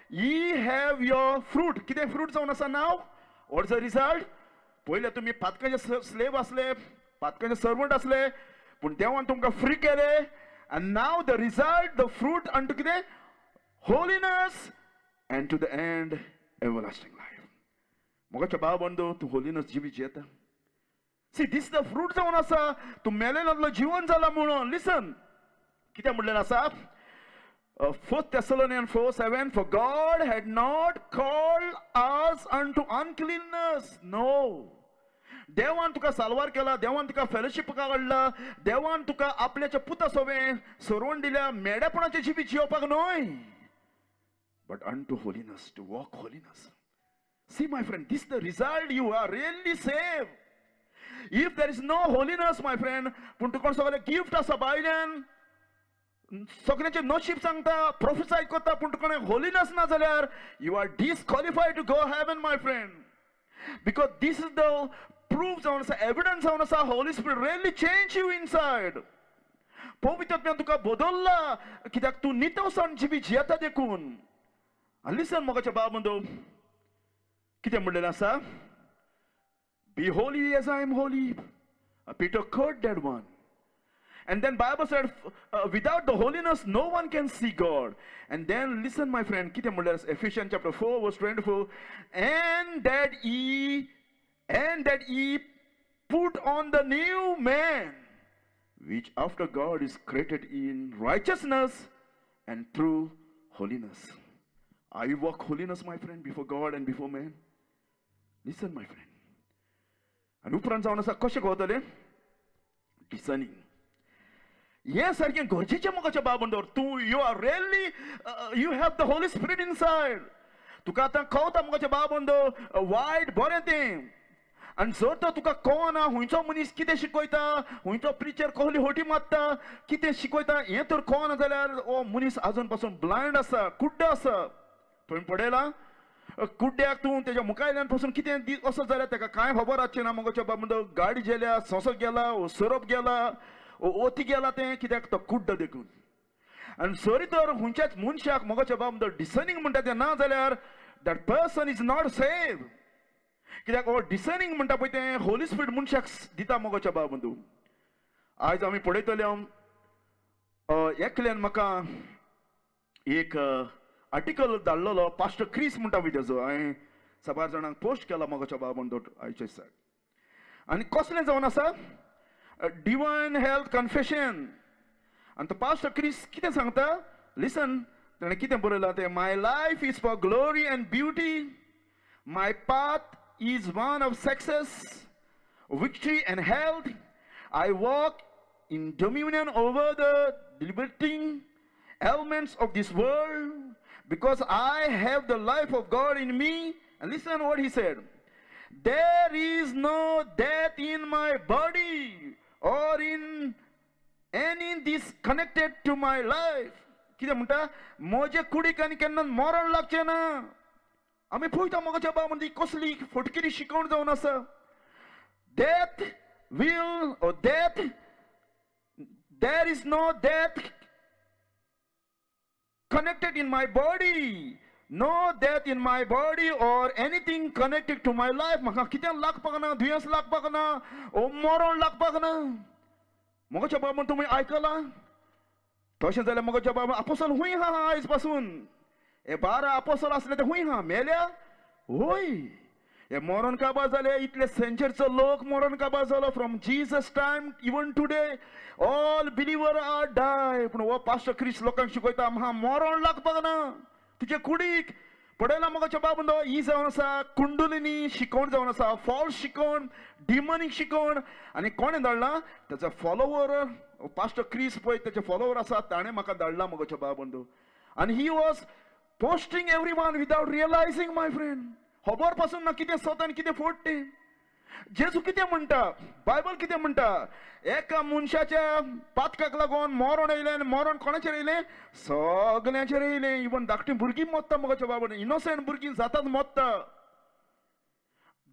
Ye have your fruit. कितें फ्रूट जावन आसा now? What is the result? पयले तुमी पातकांचे स्लेव आसले, पातकांचे सर्वंट आसले, पूण देवान तुमकां फ्री केले, and now the result, the fruit unto कितें? Holiness and to the end everlasting life. मोगाच्या भाव बंधू, तूं होलीनस जिवीत जियेता. See, this is the fruit जावन आसा, तूं मेलेल्यांतलो जिवन जाला म्हणून. लिसन, कितें म्हणलेलें आसा? 1 Thessalonians 4:7, for God had not called us unto uncleanness. No. देवान तुका साल्वार केला, देवान तुका फेलोशिप काडला, देवान तुका आपल्याच्या पुता सोबें सोरोवन दिल्या, मेडेपणाचें जिवीत जियोवपाक न्हय, but unto holiness, to walk holiness. See my friend, this the result, you are really save. If there is no holiness my friend, पूण तुका सगळें गिफ्ट आसा भायल्यान, सगळ्यांचें नशीब सांगता, प्रोफेसाय करता, पूण तुका होलीनस ना जाल्यार you are disqualified to go heaven my friend. Because this is the proof जावन आसा, एविडन्स जावन आसा, Holy Spirit really change you inside. पवित्र आत्म्यान तुका बदल्ला, कित्याक तूं नितळसाण जिवीत जियेता देखून. आनी लिसन मोगाच्या भाव बंधू, कितें म्हणलेलें आसा? Be holy as I am holy. Peter quote that one. And then Bible said, without the holiness, no one can see God. And then listen, my friend, कितें म्हणल्यार Ephesians chapter 4, verse 24, and that ye put on the new man, which after God is created in righteousness and true holiness. Are you walk holiness, my friend, before God and before man? Listen, my friend. आनी उपरांत जावन आसा कशें कळतलें? Discerning. हें सारकें गरजेचें मोगाच्या बाबा तूं you are really you have the Holy Spirit inside. तुका आतां कळता मोगाच्या बाबा वायट बरें तें. आनी जर तर तुका कळना खंयचो मनीस कितें शिकयता, खंयचो प्रिचर कसली होटी मारता, कितें शिकयता हें तर कळना जाल्यार हो मनीस आजून पासून ब्लायंड आसा, कुड्डो आसा. तुवें पळयलां कुड्ड्याक तूं तेज्या मुखायल्यान पासून कितें असो जाल्यार ताका कांय खबर आसचें ना मोगाच्या बाबा. गाडी गेल्या, सोंसो गेला, सोरोप गेला, ओती गेला तें कित्याक तो कुड्डो देखून. आनी जरी तर खंयच्याच मनशाक मोगाच्या बाबा डिसर्निंग म्हणटा तें ना जाल्यार that person is not save. कित्याक हो डिसर्निंग म्हणटा पळय तें होली स्पिरिट मनशाक दिता मोगाच्या बाबा. आयज आमी पळयतले एकल्यान म्हाका एक आर्टिकल धाडलेलो, पास्टर क्रिस म्हणटा पळय तेजो, हांवें साबार जाणांक पोस्ट केला मोगाच्या बाबा आयच्या दिसाक. आनी कसलें जावन आसा? Divine health confession. आनी तो पास्टर क्रिस कितें सांगता, लिसन, ताणें कितें बरयलां तें, my life is for glory and beauty, my path is one of success, victory and health. I walk in dominion over the deliberating elements of this world because I have the life of God in me. And listen what he said. There is no death in my body or in any this connected to my life. कितें म्हणटा, म्हजे कुडीक आनी केन्ना मरण लागचें ना. आमी पळयता मोगाच्या बाबा म्हणजे कसली फटकिरी शिकवण जावन आसा. Death will or death, there is no death connected in my body, no death in my body or anything connected to my life. म्हाका कितें लागपाक ना, दुयेंस लागपाक ना, ओ मरण लागपाक ना. मोगाच्या बाबा तुमी आयकलां? तशें जाल्यार मोगाच्या बाबा आपोसल खूंय आहा आयज पासून? हे 12 आपोसल आसले ते खूंय आहा? मेल्या? होय. हे मरण काबार जाले, इतले सेंचुरीचो लोक मरण काबार जालो. From Jesus time even today all believer are die. पूण हो पास्टर क्रिस लोकांक शिकयता म्हाका मरण लागपाक ना तुजे कुडीक. पळयला मोगाच्या बाबा, ही जावन आसा कुंडलिनी शिकवण जावन आसा, फॉल्स शिकवण, डिमोनीक शिकवण. आनी कोणें धाडला? तेजो फॉलोवर पास्टर क्रिस पळय तेजे फॉलोवर आसा, ताणें म्हाका धाडला मोगाच्या बाबा. आनी he was posting everyone without realizing, my friend. खबर पासून ना कितें सत आनी कितें फोट तें. जेजू कितें म्हणटा, बायबल कितें म्हणटा, एका मनशाच्या पातकाक लागून मरण येयलें. आनी मरण कोणाचेर येयलें? सगल्यांचेर येयलें. इवन धाकटीं भुरगीं मरता मोगाच्या बाबा, इनोसंट भुरगीं जातात मरता.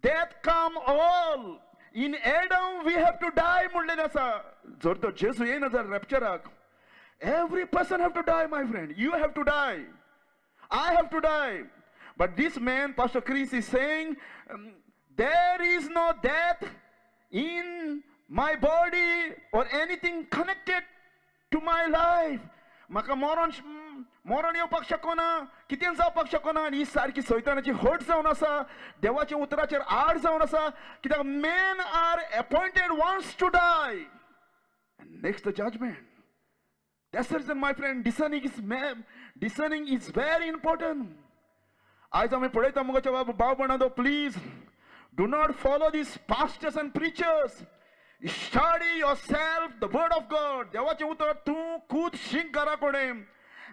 Death come all in Adam, we have to die म्हणलेलें आसा. जर तो जेजू येयना जाल्यार रॅप्चराक every person have to die, my friend. You have to die, I have to die. But this man, Pastor Chris, is saying, there is no death in my body or anything connected to my life. म्हाका मरण मरण येवपाक शकना, कितें जावपाक शकना. आनी ही सारकी सैतानाची हट जावन आसा, देवाच्या उतराचेर आड जावन आसा. कित्याक men are appointed once to die and next the judgment. That's the reason, my friend, discerning is very important. आयज आमी पळयता मुगाच्या भाव भयणांनो, please do not follow these pastors and preachers. Study yourself the word of God. देवाचें उतर तूं खूद शीक घरा कडेन.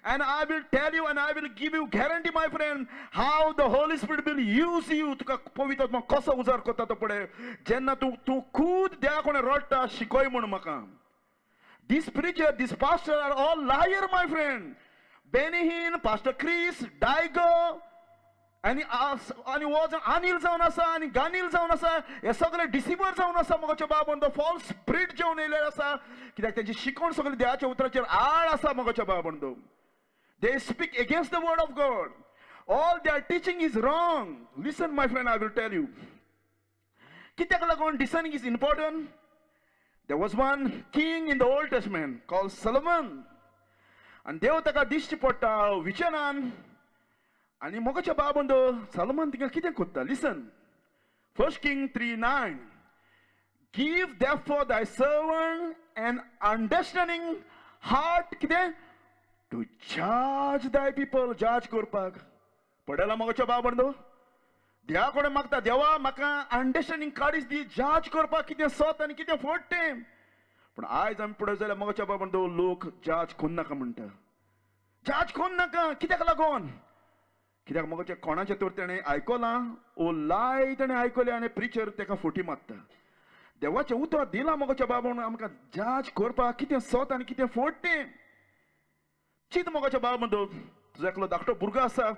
And I will tell you and I will give you guarantee, my friend, how the Holy Spirit will use you. तुका पवित्र आत्मा कसो उजार करता तो पळय. जेन्ना तूं तूं खूद देवा कडेन रडटा, शिकय म्हूण म्हाका. This preacher, this pastor are all liar, my friend. Benny Hinn, Pastor Chris, Daigo, आनी आनी हो अनिल जावन आसा आनी गानील जावन आसा, हे सगळे डिसिवर जावन आसा मोगाचे बाबा. फॉल्स स्पिरिट जेवन येयल्ले आसा. कित्याक तेंची शिकवण सगळी देवाच्या उतराचेर आड आसा मोगाच्या बाबा. They speak against the word of God. All their teaching is wrong. Listen, my friend, I will tell you. कित्याक लागून discerning is important? There was one king in the Old Testament called Solomon. आनी देव ताका दिश्टी पडटा विचनान. आनी मोगाच्या बाबंदो Salomon तिका कितें कोत्ता? Listen, 1 King 3:9. Give therefore thy servant an understanding heart कितें to judge thy people. जज करपाक पडला मोगाच्या बाबंदो. देवा कडेन मागता, देवा म्हाका अंडरस्टँडींग काडीच दी, जज करपाक कितें सत आनी कितें फट तें. पूण आयज आमी पळयत जाल्यार मोगाच्या बाबंदो लोक जज कोन्न नाका म्हणटा. जज कोन्न नाका कित्याक लागून? कित्याक मोगाच्या कोणाचें तर तेणें आयकलां ओ लाय तेणें आयकलें आनी प्रिचर तेका फोटी मारता. देवाचें उतर दिलां मोगाच्या बाबा आमकां जज करपाक कितें सत आनी कितें फट तें. चिंत मोगाच्या बाबा, तुजो एकलो धाकटो भुरगो आसा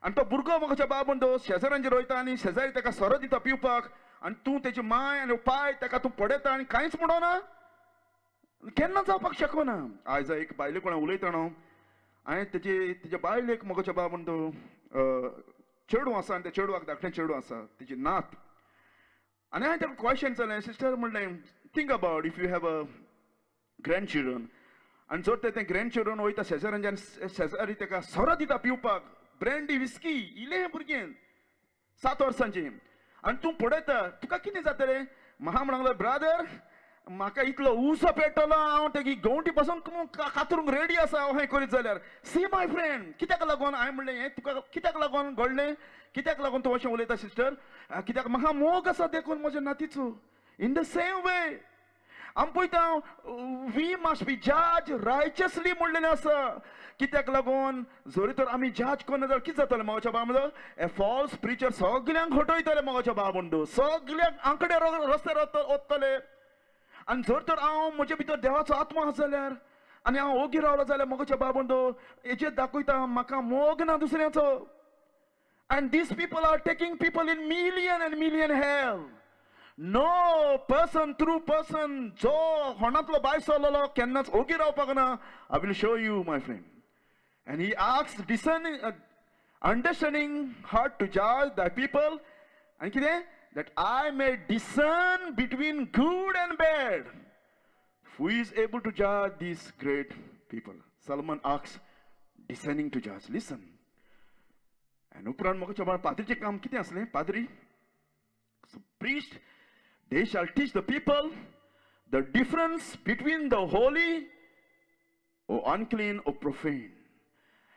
आनी तो भुरगो मोगाच्या बाबा शेजाऱ्यांचेर वयता आनी शेजारी ताका सोरो दिता पिवपाक आनी तूं तेजी माय आनी पाय ताका तूं पडयता आनी कांयच म्हणना. केन्ना जावपाक शकना. आयज एक बायले कोणा उलयता न्हू, हांवें तेजे तेज्या बायलेक मोगाच्या बाबा चेडूं आसा आनी त्या चेडवाक धाकटें चेडूं आसा तेजी नात. आनी हांवें ताका क्वेशन चलें, सिस्टर म्हणलें, think about if you have a grandchildren. आनी जर तें ग्रँड चिल्ड्रन वयता शेजाऱ्यांच्या आनी शेजारी ताका सोरो दिता पिवपाक, ब्रँडी विस्की इल्लें भुरगें 7 वर्सांचें, आनी तूं पळयता तुका कितें जातलें? म्हाका म्हणूंक लागलो, ब्रादर म्हाका इतलो उजो पेटलो, हांव तेगी गंवटी पासून कातरूंक रेडी आसा हांव हें करीत जाल्यार. सी my friend, कित्याक लागून हांवें म्हणलें हें तुका कित्याक लागून घडलें, कित्याक लागून तूं अशें उलयता सिस्टर? कित्याक म्हाका मोग आसा देखून म्हज्या नातीचो. इन the same way आमी पळयता we must be जज रायचसली म्हणलेलें आसा. कित्याक लागून जरी तर आमी जज करना जाल्यार कितें जातलें मोगाच्या बाबा? ए फॉल्स प्रिचर सगल्यांक हटयतले मोगाच्या बाबा, सगल्यांक आंकडे रस्त्यार वतले. आनी जर तर हांव म्हजे भितर देवाचो आत्मा आसा जाल्यार आनी हांव ओगी रावलो जाल्यार मोगाच्या बाबा हेचेर दाखयता म्हाका मोग ना दुसऱ्याचो. And these people are taking people in million and million hell. No person through person जो होणांतलो भायर सरलेलो केन्नाच ओगी रावपाक ना. I will show you my friend. And he asks discerning understanding heart to judge the people. आनी कितें? That I may discern between good and bad. Who is able to judge these great people? Solomon asks, discerning to judge. Listen. And उपरांत म्हाका पाद्रीचें काम कितें आसलें? पाद्री, so priest, they shall teach the people the difference between the holy or unclean or profane,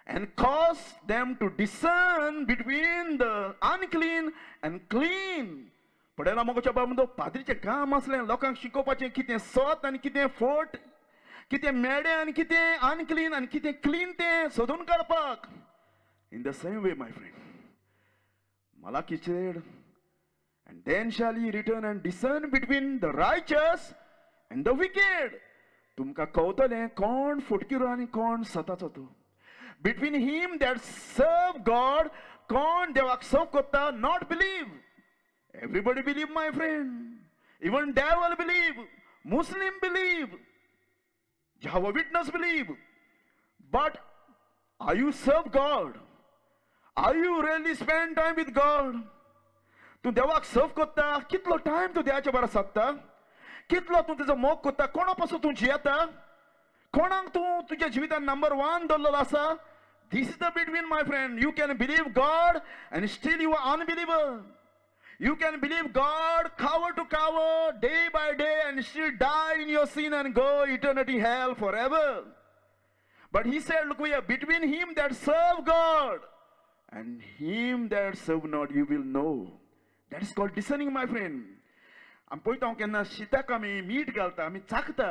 and cause them to discern between the unclean and clean. पळयला मोगाच्या बाबा, पाद्रीचें काम आसलें लोकांक शिकोवपाचें कितें सत आनी कितें फट, कितें मेडें आनी कितें अनक्लीन आनी कितें क्लीन तें सोदून काडपाक. In the same way my friend, Malachi said, and then shall he return and discern between the righteous and the wicked. तुमकां कळटलें कोण फटकिरो आनी कोण सताचो तो. Between him that serve God, कोण देवाक सर्व करता, not believe. Everybody believe my friend. Even devil believe, Muslim believe, Jehovah Witness believe. But are you serve God? Are you really spend time with God? तूं देवाक सर्व करता, कितलो time तूं देवाच्या बरोबर सादता, कितलो तूं तेजो मोग करता, कोणा पासून तूं जियेता, कोणाक तूं तुज्या जिवितान नंबर 1 दवरलेलो आसा. This is the between my friend. You can believe God and still you are unbeliever. You can believe God cover to cover, day by day, and still die in your sin and go eternity hell forever. But he said, look here, between him that serve God and him that serve not, you will know. That is called discerning, my friend. आमी पळयता हांव केन्ना शिताक आमी मीठ घालता, आमी चाखता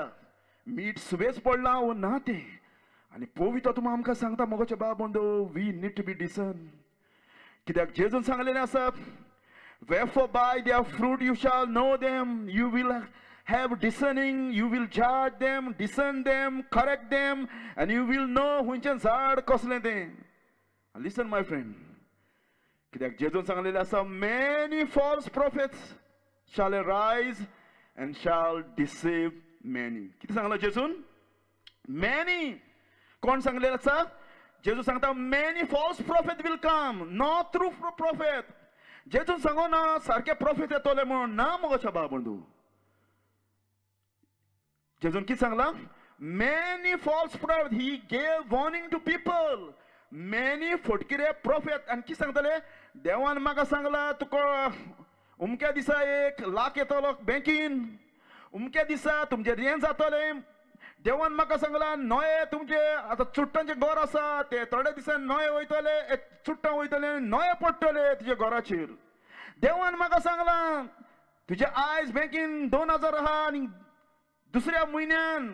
मीठ सुबेज पडलां वो ना तें. आनी पवित्र तुमी आमकां सांगता मोगाचे बाबा, we need to be discern. कित्याक जेजून सांगलेलें आसा, wherefore by their fruit you shall know them. You will have discerning, you will judge them, discern them, correct them, and you will know खंयचें झाड कसलें तें. Listen my friend, कित्याक जेजून सांगलेलें आसा, many false prophets shall arise and shall deceive many. कितें सांगलां जेजून? Many. कोण सांगलेलें आसा? जेजू सांगता many false prophet will come, not true prophet. जेजून सांगो ना सारके प्रॉफेट येतले म्हणून ना मोगाच्या बाबा. जेजून कितें सांगलां? Many false prophet, he gave warning to people. Many फटकिरे प्रोफेट. आनी कितें सांगतले? देवान म्हाका सांगलां तुका उमक्या दिसा 1 लाख येतलो बँकीन, उमक्या दिसा तुमचें रें जातलें, देवान म्हाका सांगलां नये तुमचे आतां चुट्टांचें घर आसा ते थोड्या दिसान नये वयतले, चुट्टां वयतले, नये पडटले तुज्या घराचेर. देवान म्हाका सांगलां तुजे आयज बँकीन 2000 आहा आनी दुसऱ्या म्हयन्यान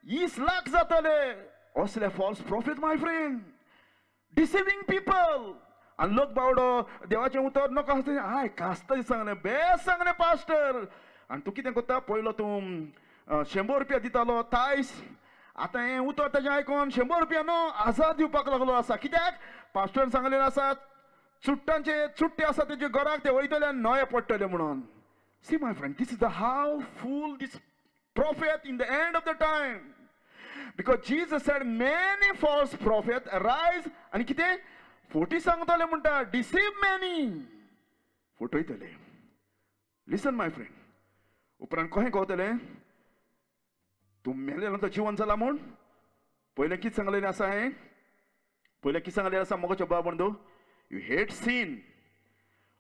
20 लाख जातले. असले false prophet my friend, deceiving people. आनी लोक बावडो देवाचें उतर नको आसता, I कास्ता सांगलें, बेस्ट सांगलें पास्टर. आनी तूं कितें करता? पयलो तूं 100 रुपया दितालो तायस, आतां हें उतर ताजें आयकोन 100 रुपया न्हू 1000 दिवपाक लागलो आसा. कित्याक? पास्टरान सांगलेलें आसा चुट्टांचे चुट्टे आसा तेजे घराक ते वयतले आनी नये पडटले म्हणून. See my friend, this is the how fool this prophet in the end of the time. Because Jesus said many false prophet arise आनी कितें फोटी सांगतले म्हणटा, डिसीव मॅनी, फटयतले. लिसन my friend, उपरांत कशें कळटलें तूं मेलेलो तो जिवन जाला म्हूण? पयलें कितें सांगलेलें आसा हें? पयलें कितें सांगलेलें आसा मोगाच्या बाबा? You hate scene.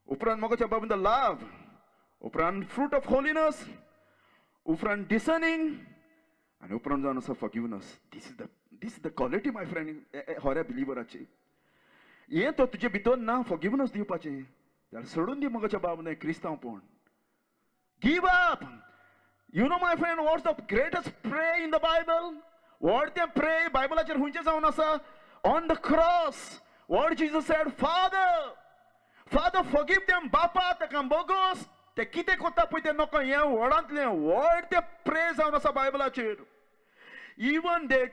उपरांत मोगाच्या बाबा लव, उपरांत फ्रूट ऑफ होलीनस, उपरांत डिसर्निंग, आनी उपरांत जावन आसा forgiveness. This is the quality my friend हऱ्या बिलिवराची. हें तो तुजे भितर ना फॉरगिवनस दिवपाचें जाल्यार सोडून दी मोगाच्या बाबा न्हय क्रिस्तांवपण. Give up. You know my friend, what's the greatest pray in the Bible? What तें प्रे बायबलाचेर खंयचें जावन आसा? On the cross. What Jesus said, Father, Father forgive them. बापा ताका बोगोस, ते कितें करता पळय तें नको. हें व्हडांतलें व्हड तें प्रे जावन आसा बायबलाचेर. Even they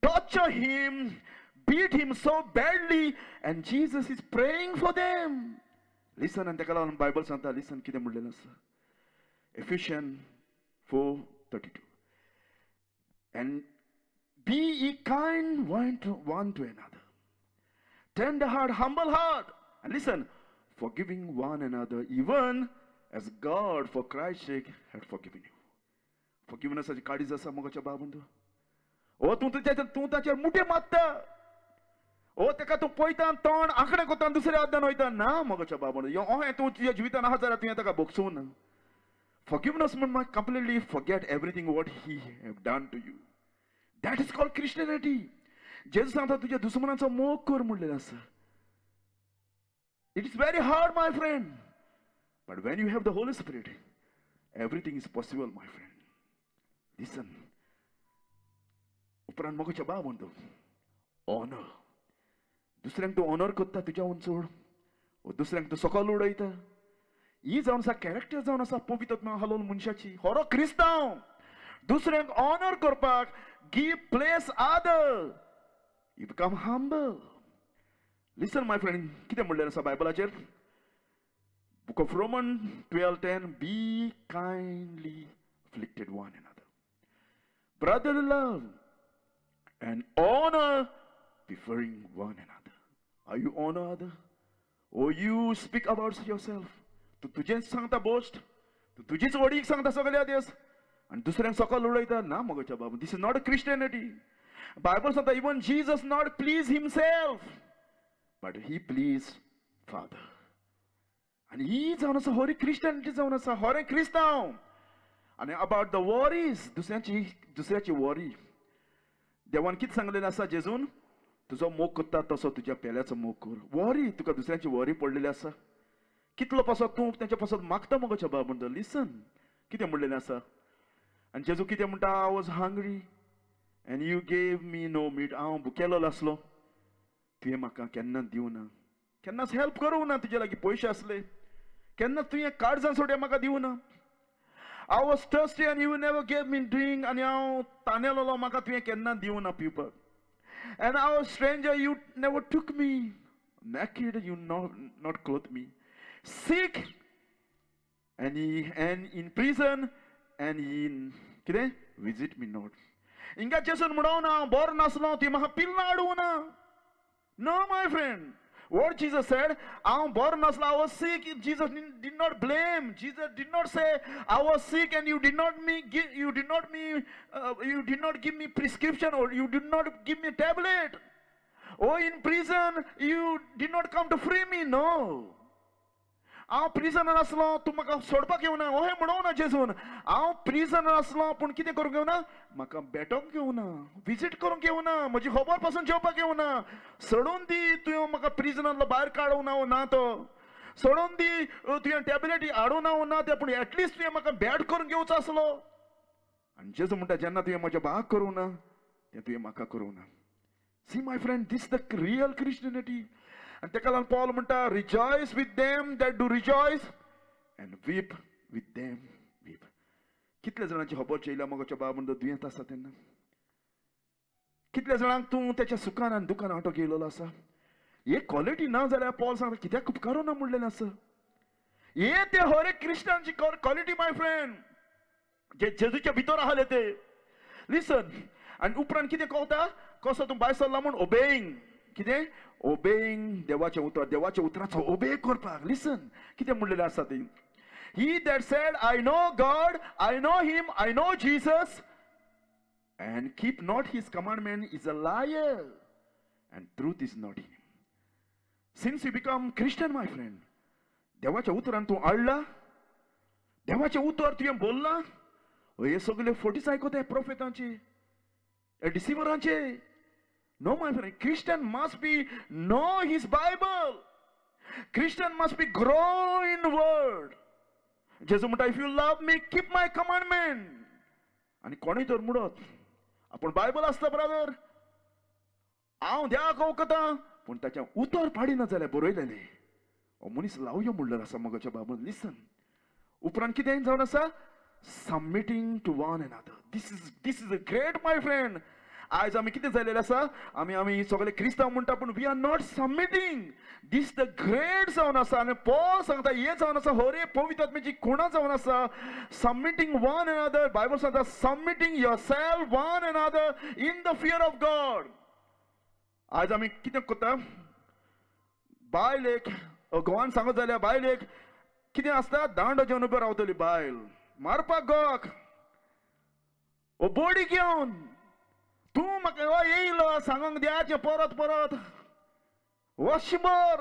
torture him, beat him so badly, and Jesus is praying for them. Listen, आनी ताका लागून बायबल सांगता, लिसन कितें म्हणलेलें आसा. Ephesians 4:32. And be ye kind one to another, tender heart, humble heart, and listen, forgiving one another, even as God for Christ's sake had forgiven you. Forgiveness आची काळीज आसा मोगाच्या बाबा. ओ तूं तूं ताचेर मुठे मारता, ओ ताका तूं पळयता तोंड आंकडे करता दुसऱ्या अर्दान वयता ना मोगाच्या बाबा. अहें तूं तुज्या जिवितान आहा जाल्यार तुवें ताका भोगसूं ना. Forgiveness means completely forget everything what he have done to you. That is called Christianity. Jesus सांगता तुझ्या दुश्मनाचो मोग कर म्हणलेलें आसा. It is very hard my friend, but when you have the Holy Spirit, everything is possible my friend. Listen. उपरांत मोगाच्या बाबा म्हणतो owner. दुसऱ्यांक तूं ऑनर करता तुज्या चड, दुसऱ्यांक तूं सकयल उडयता. ही जावन आसा कॅरेक्टर जावन आसा पवित्र हालोवन मनशाची. हरो क्रिस्तांव दुसऱ्यांक ऑनर करपाक give place other, you become humble. Listen my friend, कितें म्हणलें आसा बायबलाचेर? Book of Roman 12:10, be kindly afflicted one another, brotherly love and honour preferring one another. Are you honour other or you speak about yourself? तूं तुजेंच सांगता boast, तूं तुजीच वडीक सांगता सगळ्या देस आनी दुसऱ्यांक सकयल उडयता ना मोगाच्या बाबा. This is not a Christianity. Bible सांगता even Jesus not please himself but he please Father. आनी ही जावन आसा हरी क्रिस्टियनिटी जावन आसा हरें क्रिस्तांव. आनी अबाउट the worries, दुसऱ्याची वॉरी. देवान कितें सांगलेलें आसा जेजून? तुजो मोग करता तसो तुज्या पेल्याचो मोग कर. वॉरी, तुका दुसऱ्यांची वॉरी पडलेली आसा. कितलो पासत तूं तेंच्या पासत मागता मोगाच्या बाबा म्हणटा. लिसन कितें म्हणलेलें आसा. आनी जेजू कितें म्हणटा? I was hungry and you gave me no meat. हांव भुकेलो आसलो, तुवें म्हाका केन्ना दिवं ना, केन्नाच हेल्प करूं ना. तुजे लागीं पयशे आसले केन्ना तुवें काळजान सोड्या म्हाका दिवं ना. I was thirsty and you never gave me drink. आनी हांव तानेलोलो, म्हाका तुवें केन्ना दिवं ना पिवपाक. And I was stranger, you never took me. Naked, you not clothe me. Sick and in prison and in कितें visit me not. हिंगा जेजून म्हणूं ना बरो नासलो तुवें म्हाका पिल्लां हाडूं ना. No my friend, What Jesus said, हांव बरो नासलो, I was sick. Jesus did not blame. Jesus did not say I was sick and you did not me you did not me you did not give me prescription or you did not give me tablet. Oh, in prison you did not come to free me. No, हांव prisoner आसलो, तूं म्हाका सोडपाक येवना अहें म्हणूंक ना जेजून. हांव प्रिजनर आसलो पूण कितें करूंक येवना, म्हाका भेटोंक येवना, विजीट करूंक येवना, म्हजी खबर पासून जेवपाक येवना. सोडून दी, तुवें म्हाका प्रिजनांतलो भायर काडूंक ना ना तो, सोडून दी, तुवें टॅबलेट हाडूंक ना ना तें, पूण एटलिस्ट तुवें म्हाका भेट करूंक येवचो आसलो. आनी जेजू म्हणटा जेन्ना तुवें म्हज्या भावाक करूंक ना तें तुवें म्हाका करूंक ना. See my friend, this the real Christianity. आनी तेका लागून पॉल म्हणटा rejoice with them that do rejoice and weep with them weep. कितल्या जाणांची खबर चेयल्या मोगाच्या बाबा म्हणटा दुयेंत आसा तेन्ना, कितल्या जाणांक तूं तेच्या सुखान आनी दुखान वांटो घेयलेलो आसा. हे क्वॉलिटी ना जाल्यार पॉल सांगता कित्याक उपकारो ना म्हणलेलें आसा. हे ते हर एक क्रिस्तांची क्वॉलिटी my friend, जे जेजूच्या भितर आसले ते. लिसन, आनी उपरांत कितें कळटा कसो तूं भायर सरला म्हूण ओबेईंग. कितें ओबेईंग? देवाचें उतर, देवाच्या उतराचो ओबे करपाक. लिसन कितें म्हणलेलें आसा तें, He that said, I know God, I know him, I know Jesus, and keep not his commandment is a liar, and truth is not in him. Since you become Christian, my friend, देवाच्या उतरान तूं आडला, देवाचें उतर तुवें बोल्लां, हे सगळे फोटीच आयकता प्रोफेतांचे, डिसिवरांचे. No, my friend, Christian must be know his Bible. Christian must be grow in word. जेजू म्हणटा if you love me keep my commandment. आनी कोणूय तर म्हणत आपूण बायबल आसता ब्रदर, हांव देवाक वखतां, पूण ताचें उतर पाडिना जाल्यार बरयलेलें हो मनीस लावयो म्हणल्यार आसा मोगाच्या बाबा. लिसन, उपरांत कितें जावन आसा, submitting to one another. This is a great my friend. आयज आमी कितें जालेलें आसा, आमी आमी सगळे क्रिस्तांव म्हणटा पूण we are not submitting. This the great जावन आसा. आनी पॉल सांगता हें जावन आसा हरे पवित्र आत्म्याची खुणा जावन आसा, सबमिटींग वन अनदर. बायबल सांगता submitting yourself one another in the fear of God. आयज आमी कितें करता, बायलेक घोवान सांगत जाल्यार बायलेक कितें आसता, दांडो घेवन उबे रावतली बायल मारपाक घोवाक, ओ बोडी घेवन तूं म्हाका येयलो सांगूंक द्याचें परत परत वर्षभर.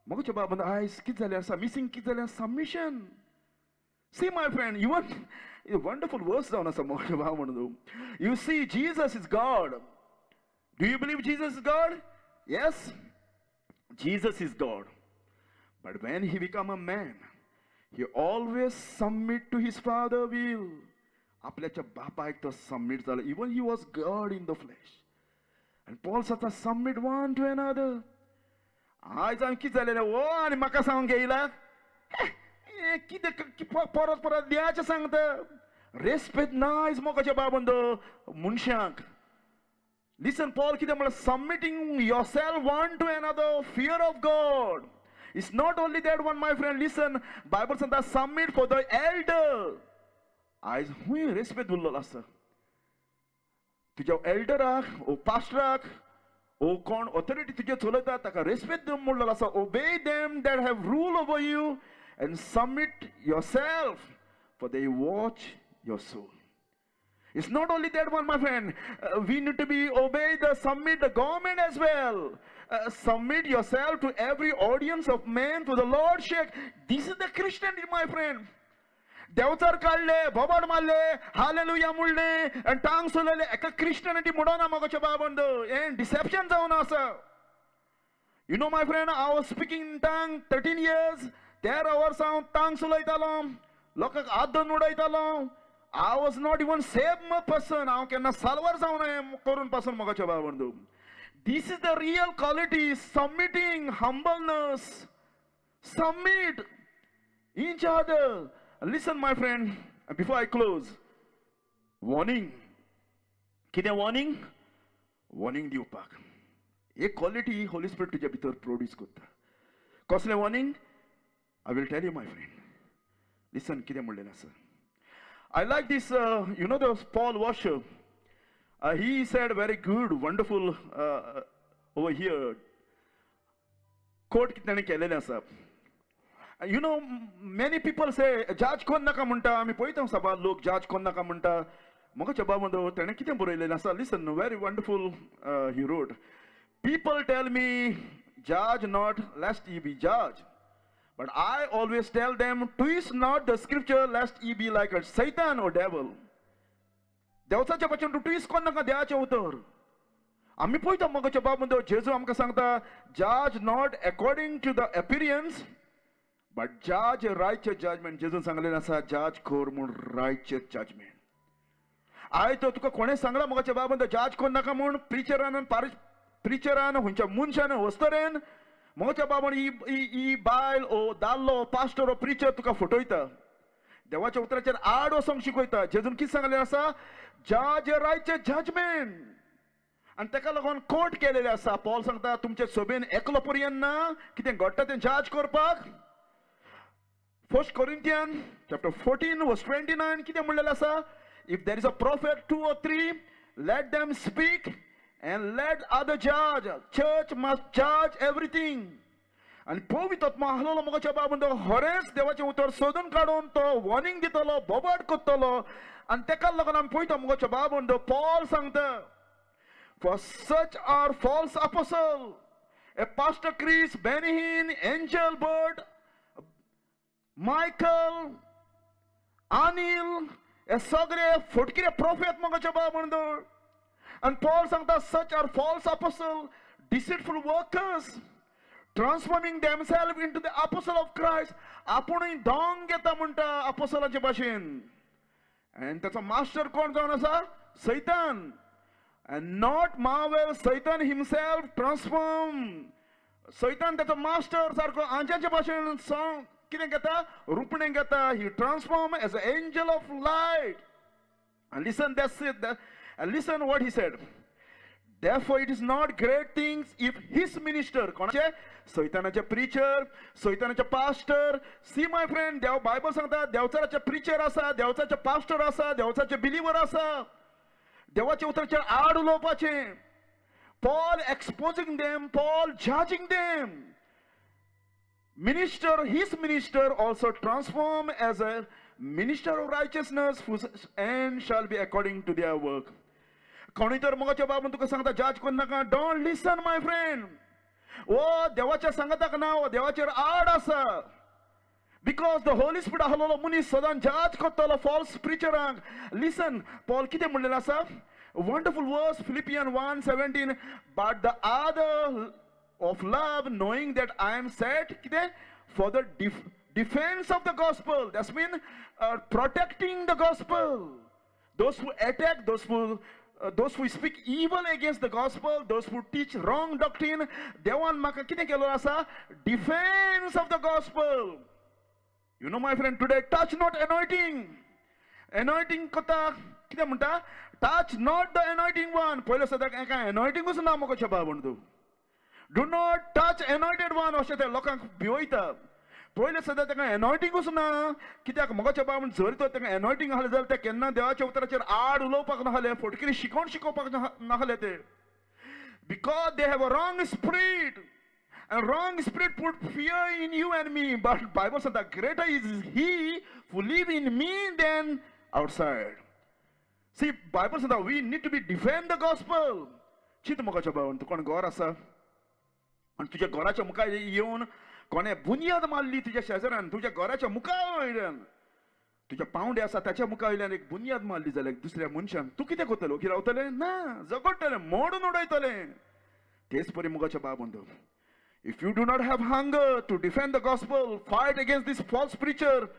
म्हज्या बाबा आयज कितें जालें आसा, मिसींग कितें जालें, submission. See my friend, even wonderful verse जावन आसा म्हज्या बाबा म्हणून. You see Jesus is God. Do you believe Jesus is God? Yes, Jesus is God. But when he become a man, he always submit to his father will. आपल्याच्या बापायक तो submit जालो. Even he was God in the flesh. आनी Paul सांगता submit one two another. आयज आमी कितें जालें, ओ आनी म्हाका सांगूंक येयला कितें परत परत द्याचें सांगता. रेस्पेद ना आयज मोगाच्या बाबंद मनशांक. लिसन, पॉल कितें म्हणल्यार submitting yourself one to another, fear of God. It's not only that one my friend. Listen, Bible सांगता सबमीट फॉर the Elder. आयज खूंय रेस्पेद उरलेलो आसा तुज्या एल्डराक ओ पास्टराक ओ कोण ऑथॉरिटी तुजे चलयता ताका रेस्पेद म्हणलेलो आसा. Obey them that have rule over you and submit yourself for they watch your soul. It's not only that one, my friend. We need to be obey the submit the government as well. Submit yourself to every audience of man for the Lord's sake. This is the Christianity, my friend. Devchar काडले, बोबाड मारले, hallelujah म्हणले आनी टांग सोलयले, एका Christianity म्हणना मोगाच्या बाबंद. हें dissipation जावन आसा. You know my friend, I was speaking in tongue 13 years. 13 वर्सां हांव टांग सोलयतालो, लोकांक हात धरून उडयतालो. I was not even save person. हांव केन्ना साल्वार जावना करून पासून मोगाच्या बाबंद. This is the real quality, submitting, humbleness, submit each other. Listen, my friend, before I close, warning. कितें warning? Warning दिवपाक. एक क्वॉलिटी होली स्पिरिट तुज्या भितर प्रोड्यूस करता. कसलें warning? I will tell you my friend. Listen, कितें म्हणलेलें आसा. I like this, you know the Paul Washer. He said very good, wonderful over here. कोट ताणें केलेलें आसा. You know, many people say जज कोण नाका म्हणटा. आमी पळयता सभा लोक जज कोण नाका म्हणटा. म्हज्या बाबा ताणें कितें बरयलेलें आसा, listen, very wonderful he wrote. People tell me judge not lest ye be judge, but I always tell them twist not the scripture lest ye be like a Satan or devil. देवचाच्या भाशेन तूं twist कोण नाका देवाचें उतर. आमी पळयता म्हज्या बाबा जेजू आमकां सांगता judge not according to the appearance but judge righteous judgment. जेजून सांगलेलें आसा जज कर म्हूण रायचस जजमेंट. आयज तर तुका कोणें सांगलां म्हज्या बाबा जज कोण नाका म्हूण प्रिचरान, प्रिचरान, खंयच्या मनशान वस्तरेन म्हज्या बाबान ही बायल ओ दादलो पास्टर ओ प्रिचर तुका फटयता, देवाच्या उतराचेर आड वचोंक शिकयता. जेजून कितें सांगलें आसा, जज रायचस जजमेंट. आनी ताका लागून कोर्ट केलेलें आसा. पॉल सांगता तुमचे सभेन एकलो पर्यंत ना कितें घडटा तें जज करपाक. 1 Corinthians chapter 14 verse 29 कितें म्हणलेलें आसा, if there is a prophet 2 or 3 let them speak and let other judge. Church must judge everything. आनी पवित्र आत्मा आहलोलो म्हज्या बाबा तो हरेंच देवाचें उतर सोदून काडून तो वॉर्निंग दितलो, बोबाट करतलो. आनी ताका लागून आमी पळयता म्हज्या बाबा पॉल सांगता, for such are false apostle, a pastor Chris, Benny Hinn, Angel Bird, Michael, Anil, हे सगळे फटकिरे प्रोफेत म्हज्या बाबा. आनी पॉल सांगता such are false apostle, deceitful workers, transforming themselves into the apostle of Christ. आपुणूय धोंग घेता म्हणटा अपोसलाचे भाशेन. आनी ताचो मास्टर कोण जावन आसा, सैतान. And not marvel Satan himself transform. सैतान ताचो मास्टर सारको आंज्याचे भाशेन सॉंग कितें घेता, रुपणें घेता. He transform as a angel of light. And listen, that's it. And listen what he said. Therefore it is not great things if his minister, कोणाचे, सैतानाचे preacher, सैतानाचे पास्टर. सी my friend, देव Bible सांगता देवचाराचे preacher आसा, देवचाराचे pastor आसा, देवचाराचे believer आसा, देवाचे उतराचेर आड उलोवपाचें. Paul exposing them, Paul judging them. Minister, his minister also transform as a minister of righteousness, whose end shall be according to their work. कोणी तर म्हज्या बाबा तुका सांगता जज कोण नाका. Don't listen my friend. ओ देवाच्या सांगताक ना, ओ देवाचेर आड आसा. Because the Holi spirit आहलोलो मनीस सदां जज करतलो फॉल्स प्रिचरांक. लिसन, पॉल कितें म्हणलेलें आसा, wonderful verse, Philippians 1:17, but the other of love, knowing that I am set कितें for the defense of the gospel. That's mean protecting the gospel. Those who attack, those who speak evil against the gospel, those who teach wrong doctrine, देवान म्हाका कितें केलो आसा, defense of the gospel. You know my friend, today touch not anointing. Anointing करता कितें म्हणटा, touch not the anointing one. पयलें सदां एका anointinगूच ना म्हाका बाबा म्हणटा, do not touch anointed one अशें ते लोकांक भिवयता. पयलें सदां ताका एनॉयटिंगूच ना, कित्याक म्हज्या बाबा जर तर ताका एनॉयटिंग आहलें जाल्यार ते केन्ना देवाच्या उतराचेर आड उलोवपाक नाहलें, फटकिरी शिकोवन शिकोवपाक नाहलें ते. Because they have a wrong spirit, and wrong spirit put fear in you and me. But Bible सांगता greater is he who live in me than outside. See, Bible सांगता we need to be defend the gospel. चिंत म्हज्या बाबा, तूं कोण घर आसा आनी तुज्या घराच्या मुखार येवन कोणें बुन्याद मारली तुज्या शेजारान, तुज्या घराच्या मुखार वयल्यान, तुज्या पावंडे आसा ताच्या मुखार वयल्यान एक बुन्याद मारली जाल्यार दुसऱ्या मनशान तूं कितें करतलो, ओगी रावतलें ना, झगडटलें, मोडून उडयतलें. तेच परी मुखाच्या बाबा, if you do not have hunger to defend the gospel, fight against this false preacher,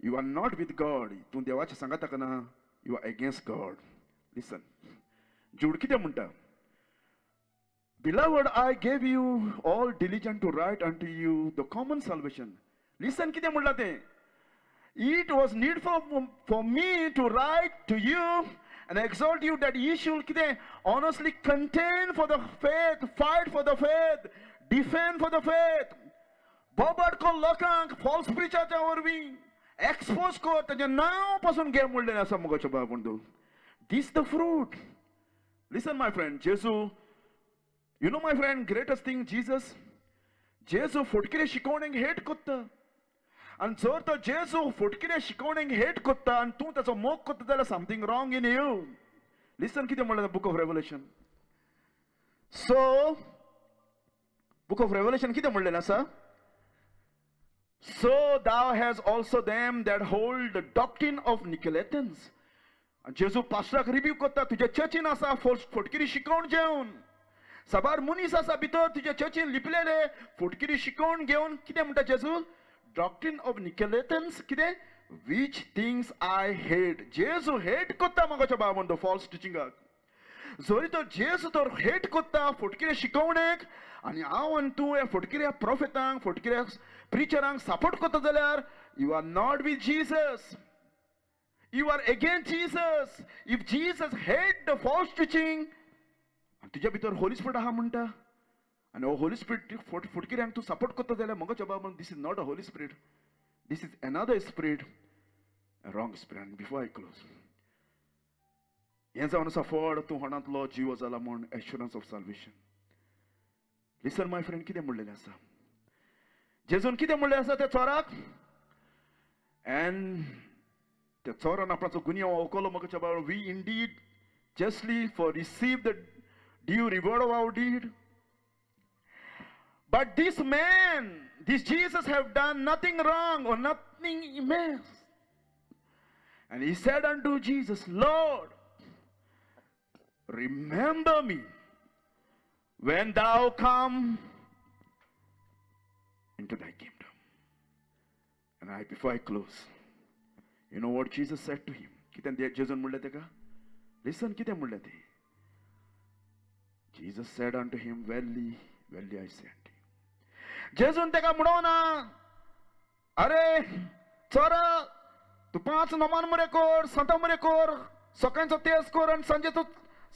you are not with God. तूं देवाच्या सांगाताक ना, you are against God. Listen, Jude कितें म्हणटा, Beloved, I gave you all diligence to write unto you the common salvation. Listen, कितें म्हणलां तें, it was needful for me to write to you and exhort you that ye should कितें honestly contend for the faith, fight for the faith, defend for the faith. बोबाट कर लोकांक falls प्रिचराच्या वरवीं expose कर, ताचें नांव पासून घे म्हणलें आसा म्हज्या बाबा. This the fruit. Listen my friend, Jesu, you know my friend, greatest thing Jesus, जेजू फटकिरे शिकोवणेक हेट कोत्ता. आनी जर तो जेजू फटकिरे शिकोवणेक हेट कोत्ता आनी तूं ताचो मोग कोत्ता जाल्यार something wrong in you. Listen कितें म्हणलें book of Revelation. So book of Revelation कितें म्हणलें आसा? So thou hast also them that hold the doctrine of Nicolaitans. जेजू पास्टराक रिव्यू करता, तुज्या चर्चीन आसा फटकिरी शिकोवन घेवन साबार मनीस आसा भितर तुज्या चर्चीन लिपलेले फटकिरी शिकोवन घेवन. कितें म्हणटा जेजू? डॉक्ट्रीन ऑफ निकोलेटन्स कितें? Which things I hate. जेजू हेट करता म्हाका बाबा म्हणटा फॉल्स टिचिंगाक. जरी तो जेजू तर हेट करता फटकिरे शिकोवणेक आनी हांव आनी तूं ह्या फटकिऱ्या प्रोफेतांक फटकिऱ्या प्रिचरांक सपोर्ट करता जाल्यार you are not with Jesus. You are against Jesus. If Jesus hate the false teaching, तुज्या भितर होली स्पिरिट आहा म्हणटा आनी हो होली स्पिरिट फटकिऱ्यांक तूं सपोर्ट करता जाल्यार म्हज्या बाबा this is not a Holy Spirit, this is another spirit, wrong spirit. And before I close, हें जावन आसा फळ तूं होणांतलो जिवो जाला म्हूण assurance of salvation. Listen my friend, कितें म्हणलेलें आसा जेजून? कितें म्हणलें आसा त्या चोराक? एंड त्या चोरान आपणाचो गुन्यांव वळखलो म्हाका बाबा. We indeed justly for receive the due reward of our deed. But this man, this Jesus have done nothing wrong or nothing amiss. And he said unto Jesus, Lord, remember me when thou come into thy kingdom. And I, before I close, you know what Jesus said to him? कितें जेजून म्हणलें तेका? Listen, कितें म्हणलें तें? Jesus said unto him, Verily, verily I say unto you. जेजून तेका म्हणोना, अरे चोरा तूं 5 नोमान मरे कोर, सांता मरे कोर, सकाळचो तेज कोर आनी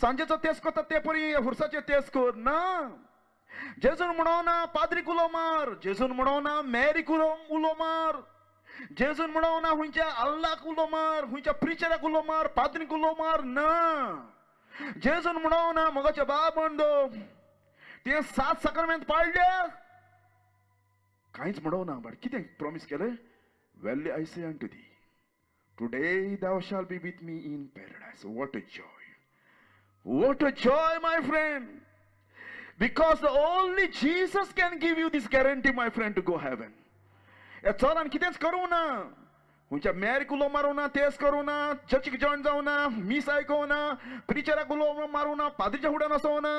सांजेचो तेज करता ते परी हुरसाचें तेज कोर ना. जेजून म्हणोना पाद्रीक उलो मार, जेजून म्हणोना मॅरीक उलो मार, जेजून म्हणोना खंयच्या अल्लाक उलो मार, खंयच्या प्रिचराक उलो मार, पाद्रीक उलो मार ना. जेजून म्हणोना म्हज्या बाब म्हणदो ते 7 साक्रामेंत पाळल्या कांयच म्हणोना. बट कितें प्रॉमीस केलें? Verily I say unto thee, today thou shalt be with me in paradise. What a joy. What a joy, my friend. Because the only Jesus can give you this guarantee, my friend, to go heaven. ह्या चोरान कितेंच करूं ना, खंयच्या मॅरीक उलो मारूं ना, तेज करूं ना, चर्चीक जॉयन जावं ना, मीस आयकों ना, प्रिचराक उलो मारूं ना, पाद्रीच्या फुड्यान वचों ना.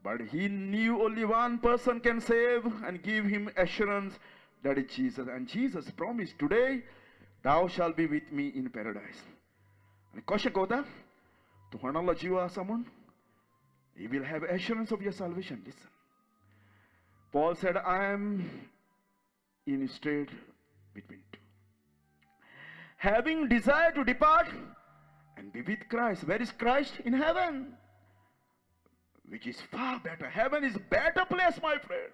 But he knew only one person can save and give him assurance, that is Jesus. And Jesus promised, today thou shalt be with me in paradise. आनी कशें कळटा तूं होणालो जीव आसा म्हूण? You will have assurance of your salvation. Listen, Paul said, I am in strait between two, having desire to depart and be with Christ. Where is Christ? In heaven, which is far better. Heaven is better place, my friend.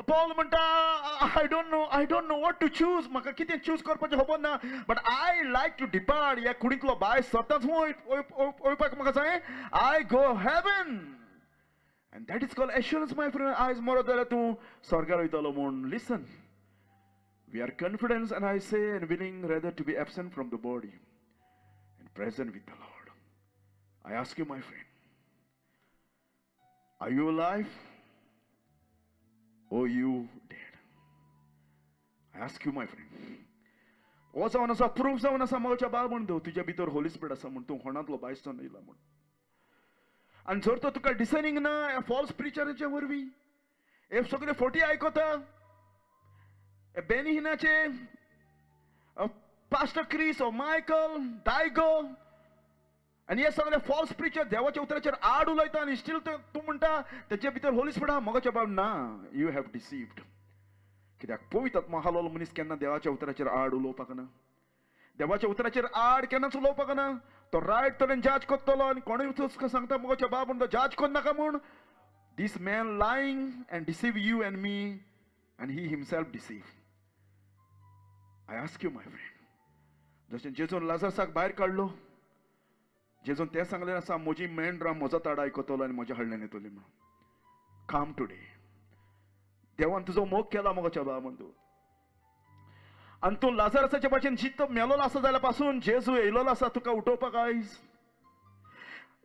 Paul म्हणटा, I don't know what to choose. म्हाका कितें choose करपाचें खबर ना, but I like to depart. ह्या कुडींतलो भायर सरताच वयपाक म्हाका जाय. I go heaven. And that is called assurance, my friend. आयज मरत जाल्यार तूं स्वर्गार वयतलो म्हूण. Listen, we are confident, and I say, and willing rather to be absent from the body and present with the Lord. I ask you, my friend, are you alive or you dead? I ask you, my friend. हो जावन आसा proof जावन आसा म्हज्या बाब म्हण तुज्या भितर होली स्पिरिट आसा म्हूण, तूं होणांतलो भायसचो येयला म्हूण. आनी जर तो तुका डिसर्निंग ना ह्या फॉल्स प्रिचराच्या वरवीं, हे सगळे फोटी आयकता, बेनी हिनाचे, पास्टर क्रिस ओ मायकल दायगो आनी हे सगळे फॉल्स प्रिचर देवाच्या उतराचेर आड उलयता आनी स्टील तूं म्हणटा तेचे भितर होली स्पिरिट आहा. म्हज्या बाब ना, you have deceived. कित्याक पवित्र आत्मा हालोलो मनीस केन्ना देवाच्या उतराचेर आड उलोवपाक ना, देवाच्या उतराचेर आड केन्नाच उलोवपाक ना. तो रायट तरेन जज करतलो आनी कोणूय तुका सांगता म्हज्या बाब म्हणटा जज करनाका म्हूण. This man lying and deceive you and me, and he himself deceive. I ask you, my friend, जशें जेजून लाजरसाक भायर काडलो, जेजून तें सांगलें आसा, म्हजी मेंढरां म्हजो ताडो आयकतलो आनी म्हज्या हाडल्यान येतली म्हणून. Come today. देवान तुजो मोग केला मगो चेडवा म्हण तूं. आनी तूं लाजरसाचे भाशेन जितो मेलोलो आसा जाल्यार पासून जेजू येयलोलो आसा तुका उठोवपाक आयज.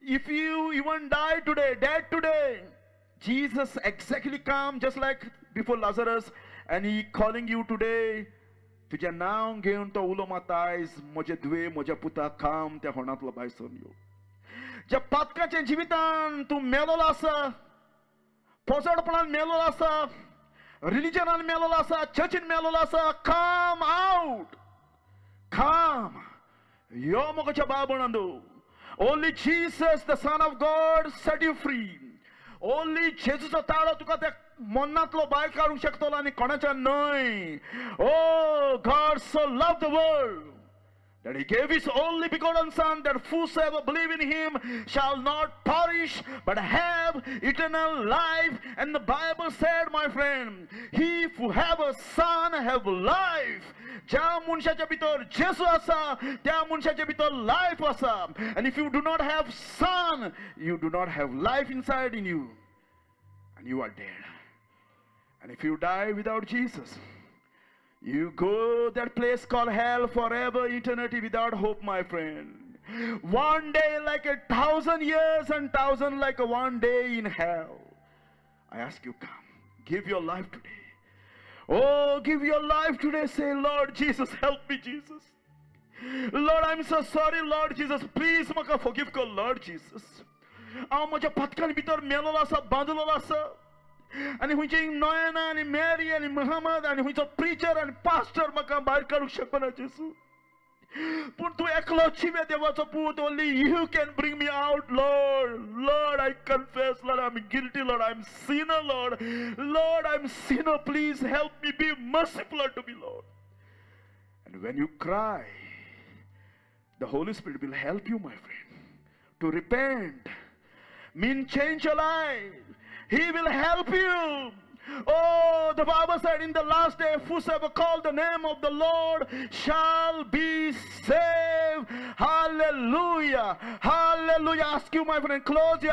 If you even die today, dead today, Jesus exactly come just like before Lazarus and he calling you today. तुजें नांव घेवन तो उलो मारता आयज, म्हजे धुवे म्हज्या पुता काम त्या होणांतलो भायर सरून यो. ज्या पातकाच्या जिवितान तूं मेलोलो आसा, पोजडपणान मेलोलो आसा, रिलिजनान मेलोलो आसा, चर्चीन मेलोलो आसा, काम आवट, काम यो म्हज्या बाबणांदो. Only Jesus, the Son of God, set you free. Only जेजूचो ताळो तुका त्या मनांतलो भायर काडूंक शकतलो आनी कोणाच्या न्हय. Oh, God so loved the world that he gave his only begotten Son, that whosoever believe in him shall not perish but have eternal life. And the Bible said, my friend, he who have a son have life. ज्या मनशाच्या भितर जेजू आसा त्या मनशाच्या भितर life आसा. And if you do not have son, you do not have life inside in you, and you are dead. And if you die without Jesus, you go that place called hell forever, eternity without hope, my friend. One day like 1,000 years and 1,000 like a 1 day in hell. I ask you, come, give your life today. Oh, give your life today. Say, Lord Jesus, help me, Jesus. Lord, I'm so sorry, Lord Jesus. Please, maka forgive ko, Lord Jesus. हांव म्हज्या पातकां भितर मेलोलो आसा, बांदलोलो आसा. आनी खंयची नयना आनी Mary आनी मोहम्मद आनी खंयचो प्रिचर आनी पास्टर म्हाका भायर काडूंक शकना जेजू. पूण तूं एकलो जिवे देवाचो पूत. Only you can bring me out, Lord. Lord, I confess, Lord, I am guilty, Lord, I am sinner, Lord. Lord, I am sinner, please help me, be merciful to me, Lord. And when you cry, the Holy Spirit will help you, my friend, to repent, mean change your life. He will help you. Oh, the Bible said in the last day, whosoever call the name of the Lord shall be saved. Hallelujah. Hallelujah. Ask you, my friend, close your